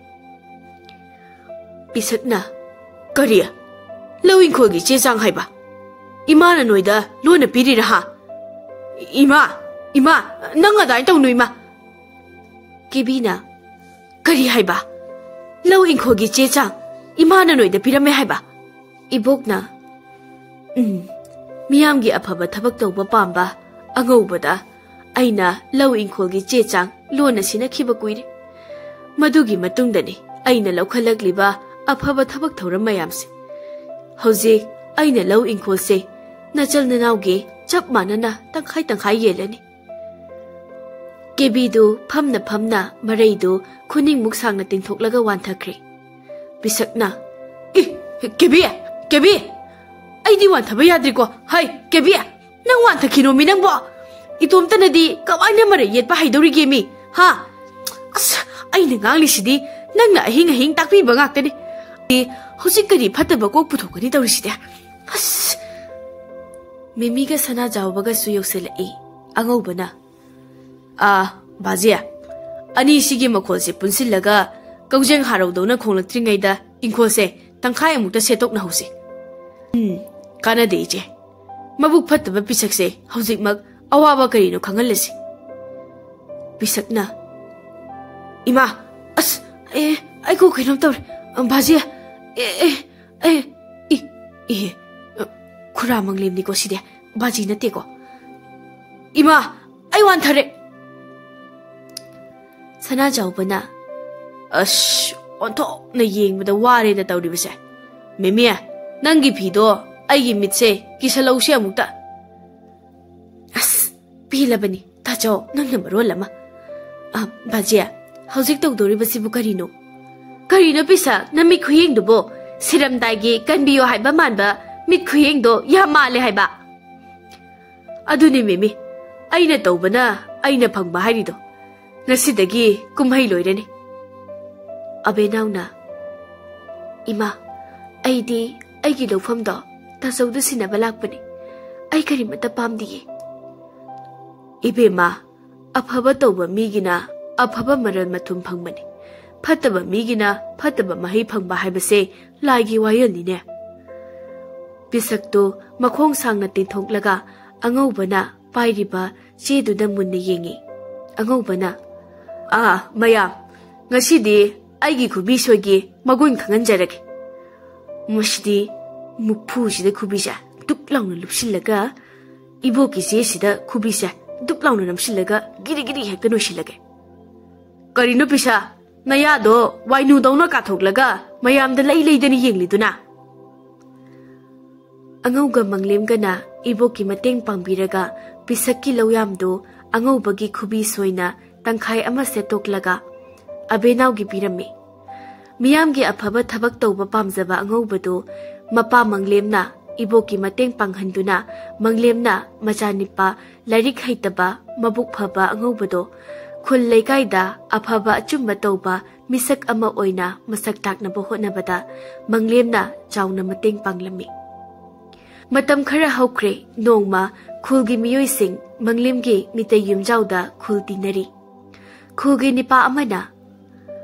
ꯄꯤꯁꯛꯅ, "ꯀꯔꯤ? ꯂꯧ ꯏꯪꯈꯣꯜꯒꯤ ꯆꯦ ꯆꯥꯡ ꯍꯥꯏꯕ? ꯏꯃꯥꯅ ꯅꯣꯏꯗ ꯂꯣꯟꯅ ꯄꯤꯔꯤꯔꯥ ꯍꯥ? ꯏꯃꯥ, ꯏꯃꯥ, ꯅꯪ ꯑꯗꯨꯃꯥꯏꯅ ꯇꯧꯅꯨ ꯏꯃꯥ꯫" ꯀꯦꯕꯤꯅ, "ꯀꯔꯤ ꯍꯥꯏꯕ? ꯂꯧ ꯏꯪꯈꯣꯜꯒꯤ ꯆꯦ ꯆꯥꯡ ꯏꯃꯥꯅ ꯅꯣꯏꯗ ꯄꯤꯔꯝꯃꯦ ꯍꯥꯏꯕ?" ꯏꯕꯣꯛꯅ, "ꯎꯝ, ꯃꯤꯌꯥꯝꯒꯤ ꯑꯐꯕ ꯊꯕꯛ ꯇꯧꯕ ꯄꯥꯝꯕ ꯑꯉꯧꯕꯗ ꯑꯩꯅ ꯂꯧ ꯏꯪꯈꯣꯜꯒꯤ ꯆꯦ ꯆꯥꯡ ꯂꯣꯟꯅ ꯁꯤꯟꯅꯈꯤꯕ ꯀꯨꯏꯔꯦ꯫ ꯃꯗꯨꯒꯤ ꯃꯇꯨꯡꯗꯅꯤ ꯑꯩꯅ ꯂꯧꯈꯠꯂꯛꯂꯤꯕ ꯑꯐꯕ ꯊꯕꯛ ꯊꯧꯔꯝ ꯃꯌꯥꯝꯁꯦ꯫ ꯍꯧꯖꯤꯛ ꯑꯩꯅ ꯂꯧ ꯏꯪꯈꯣꯜꯁꯦ ꯅꯆꯜ ꯅꯅꯥꯎꯒꯤ ꯆꯞ ꯃꯥꯟꯅꯅ ꯇꯪꯈꯥꯏ ꯇꯪꯈꯥꯏ ꯌꯦꯜꯂꯅꯤ꯫" ꯀꯦꯕꯤꯗꯨ ꯐꯝꯅ ꯐꯝꯅ ꯃꯔꯩꯗꯨ ꯈꯨꯅꯤꯡꯃꯨꯛ ꯁꯥꯡꯅ ꯇꯤꯡꯊꯣꯛꯂꯒ ꯋꯥꯟꯊꯈ꯭ꯔꯦ꯫ ꯄꯤꯁꯛꯅ, "ꯑꯦ, ꯀꯦꯕꯤ, ꯀꯦꯕꯤ, ꯑꯩꯗꯤ ꯋꯥꯟꯊꯕ ꯌꯥꯗ꯭ꯔꯤꯀꯣ꯫ ꯍꯩ, ꯀꯦꯕꯤ, ꯅꯪ ꯋꯥꯟꯊꯈꯤꯅꯣꯃꯤ ꯅꯪꯕꯣ꯫ ꯏꯇꯣꯝꯇꯅꯗꯤ ꯀꯃꯥꯏꯅ ꯃꯔꯩ ꯌꯦꯠꯄ ꯍꯩꯗꯧꯔꯤꯒꯦ ꯃꯤ, ꯍꯥ? ꯑꯁ, ꯑꯩꯅ ꯉꯥꯡꯂꯤꯁꯤꯗꯤ ꯅꯪꯅ ꯑꯍꯤꯡ ꯑꯍꯤꯡ ꯇꯥꯛꯄꯤꯕ ꯉꯥꯛꯇꯅꯤ꯫ ꯑꯦ, ꯍꯧꯖꯤꯛ ꯀꯔꯤ ꯐꯠꯇꯕ ꯀꯣꯛ ꯄꯨꯊꯣꯛꯀꯅꯤ ꯇꯧꯔꯤꯁꯤꯗꯤ? ꯑꯁ!" ꯃꯤꯃꯤꯒ ꯁꯅꯥꯖꯥꯎꯕꯒꯁꯨ ꯌꯧꯁꯤꯜꯂꯛꯏ꯫ ꯑꯉꯧꯕꯅ, "ꯑꯥ, ꯕꯥꯖꯤ, ꯑꯅꯤꯁꯤꯒꯤ ꯃꯈꯣꯜꯁꯦ ꯄꯨꯟꯁꯤꯜꯂꯒ ꯀꯧꯖꯦꯡ ꯍꯥꯔꯧꯗꯧꯅ ꯈꯣꯡꯂꯛꯇ꯭ꯔꯤꯉꯩꯗ ꯏꯪꯈꯣꯜꯁꯦ ꯇꯪꯈꯥꯏ ꯑꯃꯨꯛꯇ ꯁꯦꯠꯇꯣꯛꯅꯍꯧꯁꯦ꯫ ꯎꯝ, ꯀꯥꯟꯅꯗꯦ, ꯏꯆꯦ꯫ ꯃꯕꯨꯛ ꯐꯠꯇꯕ ꯄꯤꯁꯛꯁꯦ ꯍꯧꯖꯤꯛꯃꯛ ꯑꯋꯥꯕ ꯀꯔꯤꯅꯣ ꯈꯪꯍꯜꯂꯁꯤ꯫ ꯄꯤꯁꯛꯅ, "ꯏꯃꯥ, ꯑꯁ, ꯑꯦ, ꯑꯩ ꯀꯣꯛ ꯀꯩꯅꯣꯝ ꯇꯧꯔꯦ꯫ ꯕꯥꯖꯤ, ꯑꯦ, ꯑꯦ, ꯑꯦ, ꯏ, ꯏꯍꯦ, ꯈꯨꯔꯥ ꯃꯪꯂꯦꯝꯅꯤꯀꯣ ꯁꯤꯗꯤ, ꯕꯥꯖꯤ ꯅꯠꯇꯦꯀꯣ꯫ ꯏꯃꯥ, ꯑꯩ ꯋꯥꯟꯊꯔꯦ!" ꯁꯅꯥꯖꯥꯎꯕꯅ, "ꯑꯁ, ꯑꯣꯟꯊꯣꯛꯅ ꯌꯦꯡꯕꯗ ꯋꯥꯔꯦꯗ ꯇꯧꯔꯤꯕꯁꯦ꯫ ꯃꯦꯃꯤ, ꯅꯪꯒꯤ ꯐꯤꯗꯣ ꯑꯩꯒꯤ ꯃꯤꯠꯁꯦ ꯀꯤꯁꯜꯂꯧꯁꯦ ꯑꯃꯨꯛꯇ꯫" "ꯑꯁ, ꯄꯦꯜꯂꯕꯅꯤ, ꯇꯥꯖꯧ, ꯅꯪꯅ ꯃꯔꯣꯜ ꯑꯃ꯫ ꯑ, ꯕꯥꯖꯤ, ꯍꯧꯖꯤꯛ ꯇꯧꯗꯧꯔꯤꯕꯁꯤꯕꯨ ꯀꯔꯤꯅꯣ? ꯀꯔꯤꯅꯣ ꯄꯤꯁꯛ, ꯅꯃꯤꯠ ꯈꯨꯌꯦꯡꯗꯨꯕꯨ? ꯁꯤꯔꯝꯗꯥꯏꯒꯤ ꯀꯟꯕꯤꯌꯣ ꯍꯥꯏꯕ ꯃꯥꯟꯕ ꯃꯤꯠ ꯈꯨꯌꯦꯡꯗꯣ ꯌꯥꯝ ꯃꯥꯜꯂꯦ ꯍꯥꯏꯕ꯫" "ꯑꯗꯨꯅꯤ ꯃꯦꯃꯤ, ꯑꯩꯅ ꯇꯧꯕꯅ ꯑꯩꯅ ꯐꯪꯕ ꯍꯥꯏꯔꯤꯗꯣ꯫ ꯉꯁꯤꯗꯒꯤ ꯀꯨꯝꯍꯩ ꯂꯣꯏꯔꯅꯤ꯫" ꯑꯕꯦꯅꯥꯎꯅ, "ꯏꯃꯥ, ꯑꯩꯗꯤ ꯑꯩꯒꯤ ꯂꯧꯐꯝꯗꯣ ꯇꯥꯖꯧꯗ ꯁꯤꯟꯅꯕ ꯂꯥꯛꯄꯅꯤ꯫ ꯑꯩ ꯀꯔꯤꯃꯠꯇ ꯄꯥꯝꯗꯤꯌꯦ꯫" "ꯏꯕꯦꯝꯃ, ꯑꯐꯕ ꯇꯧꯕ ꯃꯤꯒꯤꯅ ꯑꯐꯕ ꯃꯔꯜ ꯃꯊꯨꯝ ꯐꯪꯕꯅꯤ꯫ ꯐꯠꯇꯕ ꯃꯤꯒꯤꯅ ꯐꯠꯇꯕ ꯃꯍꯩ ꯐꯪꯕ ꯍꯥꯏꯕꯁꯦ ꯂꯥꯏꯒꯤ ꯋꯥꯌꯦꯜꯅꯤꯅꯦ꯫" ꯄꯤꯁꯛꯇꯨ ꯃꯈꯣꯡ ꯁꯥꯡꯅ ꯇꯤꯡꯊꯣꯛꯂꯒ ꯑꯉꯧꯕꯅ ꯄꯥꯏꯔꯤꯕ ꯆꯦꯗꯨꯗ ꯃꯨꯟꯅ ꯌꯦꯡꯉꯤ꯫ ꯑꯉꯧꯕꯅ, "ꯑꯥ, ꯃꯌꯥꯝ, ꯉꯁꯤꯗꯤ ꯑꯩꯒꯤ ꯈꯨꯕꯤ ꯁꯣꯏꯒꯤ ꯃꯒꯨꯟ ꯈꯪꯍꯟꯖꯔꯒꯦ꯫ ꯃꯁꯤꯗꯤ ꯃꯨꯛꯐꯨꯁꯤꯗ ꯈꯨꯕꯤꯁꯦ ꯗꯨꯞ ꯂꯥꯎꯅ ꯂꯨꯞꯁꯤꯜꯂꯒ, ꯏꯕꯣꯛꯀꯤ ꯆꯦꯁꯤꯗ ꯈꯨꯕꯤꯁꯦ ꯗꯨꯞ ꯂꯥꯎꯅ ꯅꯝꯁꯤꯜꯂꯒ ꯒꯤꯔꯤ ꯒꯤꯔꯤ ꯍꯦꯛꯇ ꯅꯣꯏꯁꯤꯜꯂꯒꯦ꯫ ꯀꯔꯤꯅꯣ ꯄꯤꯁꯥ, ꯅꯌꯥꯗꯣ ꯋꯥꯏꯅꯨꯗꯧꯅ ꯀꯥꯊꯣꯛꯂꯒ ꯃꯌꯥꯝꯗ ꯂꯩ ꯂꯩꯗꯅ ꯌꯦꯡꯂꯤꯗꯨꯅ?" ꯑꯉꯧꯒ ꯃꯪꯂꯦꯝꯒꯅ ꯏꯕꯣꯛꯀꯤ ꯃꯇꯦꯡ ꯄꯥꯡꯕꯤꯔꯒ ꯄꯤꯁꯛꯀꯤ ꯂꯧꯌꯥꯝꯗꯨ ꯑꯉꯧꯕꯒꯤ ꯈꯨꯕꯤ ꯁꯣꯏꯅ ꯇꯪꯈꯥꯏ ꯑꯃ ꯁꯦꯠꯇꯣꯛꯂꯒ ꯑꯕꯦꯅꯥꯎꯒꯤ ꯄꯤꯔꯝꯃꯤ꯫ ꯃꯤꯌꯥꯝꯒꯤ ꯑꯐꯕ ꯊꯕꯛ ꯇꯧꯕ ꯄꯥꯝꯖꯕ ꯑꯉꯧꯕꯗꯨ ꯃꯄꯥ ꯃꯪꯂꯦꯝꯅ ꯏꯕꯣꯛꯀꯤ ꯃꯇꯦꯡ ꯄꯥꯡꯍꯟꯗꯨꯅ, ꯃꯪꯂꯦꯝꯅ ꯃꯆꯥꯅꯤꯄꯥ ꯂꯥꯏꯔꯤꯛ ꯍꯩꯇꯕ, ꯃꯕꯨꯛ ꯐꯕ ꯑꯉꯧꯕꯗꯣ ꯈꯨꯜ ꯂꯩꯀꯥꯏꯗ ꯑꯐꯕ ꯑꯆꯨꯝꯕ ꯇꯧꯕ ꯃꯤꯁꯛ ꯑꯃ ꯑꯣꯏꯅ ꯃꯁꯛ ꯇꯥꯛꯅꯕ ꯍꯣꯠꯅꯕꯗ ꯃꯪꯂꯦꯝꯅ ꯆꯥꯎꯅ ꯃꯇꯦꯡ ꯄꯥꯡꯂꯝꯃꯤ꯫ ꯃꯇꯝ ꯈꯔ ꯍꯧꯈ꯭ꯔꯦ꯫ ꯅꯣꯡꯃ ꯈꯨꯜꯒꯤ ꯃꯤꯑꯣꯏꯁꯤꯡ ꯃꯪꯂꯦꯝꯒꯤ ꯃꯤꯇꯩ ꯌꯨꯝꯖꯥꯎꯗ ꯈꯨꯜ ꯇꯤꯟꯅꯔꯤ꯫ ꯈꯨꯜꯒꯤ ꯅꯤꯄꯥ ꯑꯃꯅ,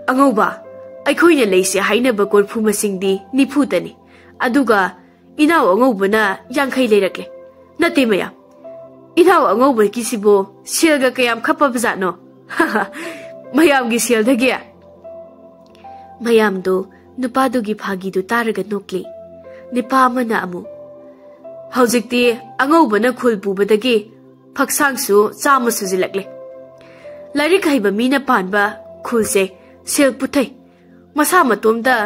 "ꯑꯉꯧꯕ, ꯑꯩꯈꯣꯏꯅ ꯂꯩꯁꯦ ꯍꯥꯏꯅꯕ ꯀꯣꯔꯐꯨ ꯃꯁꯤꯡꯗꯤ ꯅꯤꯐꯨꯇꯅꯤ, ꯑꯗꯨꯒ ꯏꯅꯥꯎ ꯑꯉꯧꯕꯅ ꯌꯥꯡꯈꯩ ꯂꯩꯔꯛꯂꯦ꯫ ꯅꯠꯇꯦ ꯃꯌꯥꯝ, ꯏꯅꯥꯎ ꯑꯉꯧꯕꯒꯤꯁꯤꯕꯨ ꯁꯦꯜꯒ ꯀꯌꯥꯝ ꯈꯞꯄꯕꯖꯥꯠꯅꯣ? ꯃꯌꯥꯝꯒꯤ ꯁꯦꯜꯗꯒꯤ꯫ ꯃꯌꯥꯝꯗꯨ ꯅꯨꯄꯥꯗꯨꯒꯤ ꯐꯥꯒꯤꯗꯨ ꯇꯥꯔꯒ ꯅꯣꯛꯂꯤ꯫ ꯅꯨꯄꯥ ꯑꯃꯅ ꯑꯃꯨꯛ, "ꯍꯧꯖꯤꯛꯇꯤ ꯑꯉꯧꯕꯅ ꯈꯨꯜ ꯄꯨꯕꯗꯒꯤ ꯐꯛꯁꯥꯡꯁꯨ ꯆꯥꯝꯃ ꯁꯨꯖꯤꯜꯂꯛꯂꯦ꯫ ꯂꯥꯏꯔꯤꯛ ꯍꯩꯕ ꯃꯤꯅ ꯄꯥꯟꯕ ꯈꯨꯜꯁꯦ ꯁꯦꯜ ꯄꯨꯊꯩ꯫ ꯃꯁꯥ ꯃꯇꯣꯝꯇ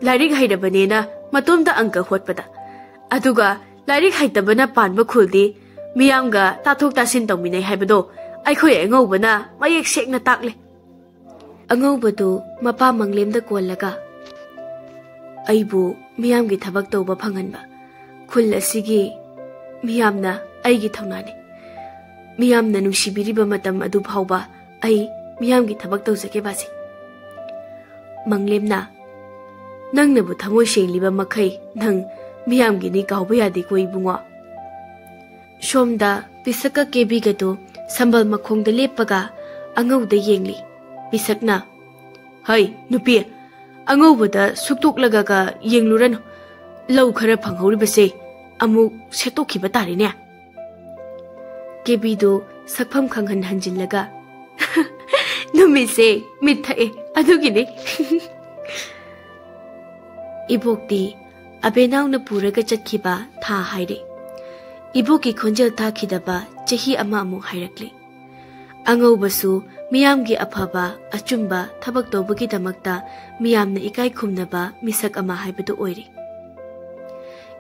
ꯂꯥꯏꯔꯤꯛ ꯍꯩꯔꯕꯅꯦꯅ ꯃꯇꯣꯝꯇ ꯑꯪꯀ ꯍꯣꯠꯄꯗ꯫ ꯑꯗꯨꯒ ꯂꯥꯏꯔꯤꯛ ꯍꯩꯇꯕꯅ ꯄꯥꯟꯕ ꯈꯨꯜꯗꯤ ꯃꯤꯌꯥꯝꯒ ꯇꯥꯊꯣꯛ ꯇꯥꯁꯤꯟ ꯇꯧꯃꯤꯟꯅꯩ ꯍꯥꯏꯕꯗꯣ ꯑꯩꯈꯣꯏ ꯑꯉꯧꯕꯅ ꯃꯌꯦꯛ ꯁꯦꯡꯅ ꯇꯥꯛꯂꯦ꯫" ꯑꯉꯧꯕꯗꯨ ꯃꯄꯥ ꯃꯪꯂꯦꯝꯗ ꯀꯣꯜꯂꯒ, "ꯑꯩꯕꯨ ꯃꯤꯌꯥꯝꯒꯤ ꯊꯕꯛ ꯇꯧꯕ ꯐꯪꯍꯟꯕ ꯈꯨꯜ ꯑꯁꯤꯒꯤ ꯃꯤꯌꯥꯝꯅ ꯑꯩꯒꯤ ꯊꯧꯅꯥꯅꯤ꯫ ꯃꯤꯌꯥꯝꯅ ꯅꯨꯡꯁꯤꯕꯤꯔꯤꯕ ꯃꯇꯝ ꯑꯗꯨ ꯐꯥꯎꯕ ꯑꯩ ꯃꯤꯌꯥꯝꯒꯤ ꯊꯕꯛ ꯇꯧꯖꯒꯦ ꯕꯥꯁꯤ꯫" ꯃꯪꯂꯦꯝꯅ, "ꯅꯪꯅꯕꯨ ꯊꯃꯣꯏ ꯁꯦꯡꯂꯤꯕ ꯃꯈꯩ ꯅꯪ ꯃꯤꯌꯥꯝꯒꯤꯅꯤ ꯀꯥꯎꯕ ꯌꯥꯗꯦꯀꯣ ꯏꯕꯨꯡꯉꯣ꯫" ꯁꯣꯝꯗ ꯄꯤꯁꯛꯀ ꯀꯦꯕꯤꯒꯗꯨ ꯁꯝꯕꯜ ꯃꯈꯣꯡꯗ ꯂꯦꯞꯄꯒ ꯑꯉꯧꯗ ꯌꯦꯡꯂꯤ꯫ ꯄꯤꯁꯛꯅ, "ꯍꯩ ꯅꯨꯄꯤ, ꯑꯉꯧꯕꯗ ꯁꯨꯛꯇꯣꯛꯂꯒꯒ ꯌꯦꯡꯂꯨꯔꯅꯨ꯫ ꯂꯧ ꯈꯔ ꯐꯪꯍꯧꯔꯤꯕꯁꯦ ꯑꯃꯨꯛ ꯁꯦꯠꯇꯣꯛꯈꯤꯕ ꯇꯥꯔꯦꯅꯦ꯫" ꯀꯦꯕꯤꯗꯨ ꯁꯛꯐꯝ ꯈꯪꯍꯟ ꯍꯟꯖꯤꯜꯂꯒ, "ꯅꯨꯃꯤꯠꯁꯦ ꯃꯤꯠ ꯊꯛꯑꯦ, ꯑꯗꯨꯒꯤꯅꯤ꯫" ꯏꯕꯣꯛꯇꯤ ꯑꯕꯦꯅꯥꯎꯅ ꯄꯨꯔꯒ ꯆꯠꯈꯤꯕ ꯊꯥ ꯍꯥꯏꯔꯦ꯫ ꯏꯕꯣꯛꯀꯤ ꯈꯣꯟꯖꯦꯜ ꯇꯥꯈꯤꯗꯕ ꯆꯍꯤ ꯑꯃ ꯑꯃꯨꯛ ꯍꯥꯏꯔꯛꯂꯦ꯫ ꯑꯉꯧꯕꯁꯨ ꯃꯤꯌꯥꯝꯒꯤ ꯑꯐꯕ, ꯑꯆꯨꯝꯕ ꯊꯕꯛ ꯇꯧꯕꯒꯤꯗꯃꯛꯇ ꯃꯤꯌꯥꯝꯅ ꯏꯀꯥꯏ ꯈꯨꯝꯅꯕ ꯃꯤꯁꯛ ꯑꯃ ꯍꯥꯏꯕꯗꯨ ꯑꯣꯏꯔꯦ꯫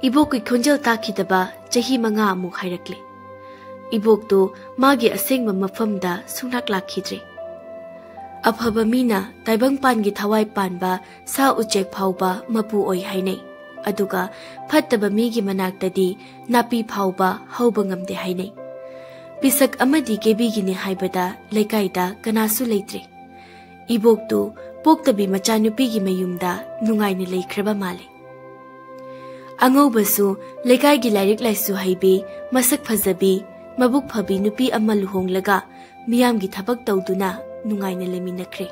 ꯏꯕꯣꯛꯀꯤ ꯈꯣꯟꯖꯦꯜ ꯇꯥꯈꯤꯗꯕ ꯆꯍꯤ ꯃꯉꯥ ꯑꯃꯨꯛ ꯍꯥꯏꯔꯛꯂꯦ꯫ ꯏꯕꯣꯛꯇꯨ ꯃꯥꯒꯤ ꯑꯁꯦꯡꯕ ꯃꯐꯝꯗ ꯁꯨꯡꯂꯥꯛ ꯂꯥꯛꯈꯤꯗ꯭ꯔꯦ꯫ ꯑꯐꯕ ꯃꯤꯅ ꯇꯥꯏꯕꯪꯄꯥꯟꯒꯤ ꯊꯋꯥꯏ ꯄꯥꯟꯕ ꯁꯥ ꯎꯆꯦꯛ ꯐꯥꯎꯕ ꯃꯄꯨ ꯑꯣꯏ ꯍꯥꯏꯅꯩ꯫ ꯑꯗꯨꯒ ꯐꯠꯇꯕ ꯃꯤꯒꯤ ꯃꯅꯥꯛꯇꯗꯤ ꯅꯥꯄꯤ ꯐꯥꯎꯕ ꯍꯧꯕ ꯉꯝꯗꯦ ꯍꯥꯏꯅꯩ꯫ ꯄꯤꯁꯛ ꯑꯃꯗꯤ ꯀꯦꯕꯤꯒꯤꯅꯤ ꯍꯥꯏꯕꯗ ꯂꯩꯀꯥꯏꯗ ꯀꯅꯥꯁꯨ ꯂꯩꯇ꯭ꯔꯦ꯫ ꯏꯕꯣꯛꯇꯨ ꯄꯣꯛꯇꯕꯤ ꯃꯆꯥꯅꯨꯄꯤꯒꯤ ꯃꯌꯨꯝꯗ ꯅꯨꯡꯉꯥꯏꯅ ꯂꯩꯈ꯭ꯔꯕ ꯃꯥꯜꯂꯦ꯫ ꯑꯉꯧꯕꯁꯨ ꯂꯩꯀꯥꯏꯒꯤ ꯂꯥꯏꯔꯤꯛ ꯂꯥꯏꯁꯨ ꯍꯩꯕꯤ, ꯃꯁꯛ ꯐꯖꯕꯤ, ꯃꯕꯨꯛ ꯐꯕꯤ ꯅꯨꯄꯤ ꯑꯃ ꯂꯨꯍꯣꯡꯂꯒ ꯃꯤꯌꯥꯝꯒꯤ ꯊꯕꯛ ꯇꯧꯗꯨꯅ ꯅꯨꯡꯉꯥꯏꯅ ꯂꯩꯃꯤꯟꯅꯈ꯭ꯔꯦ꯫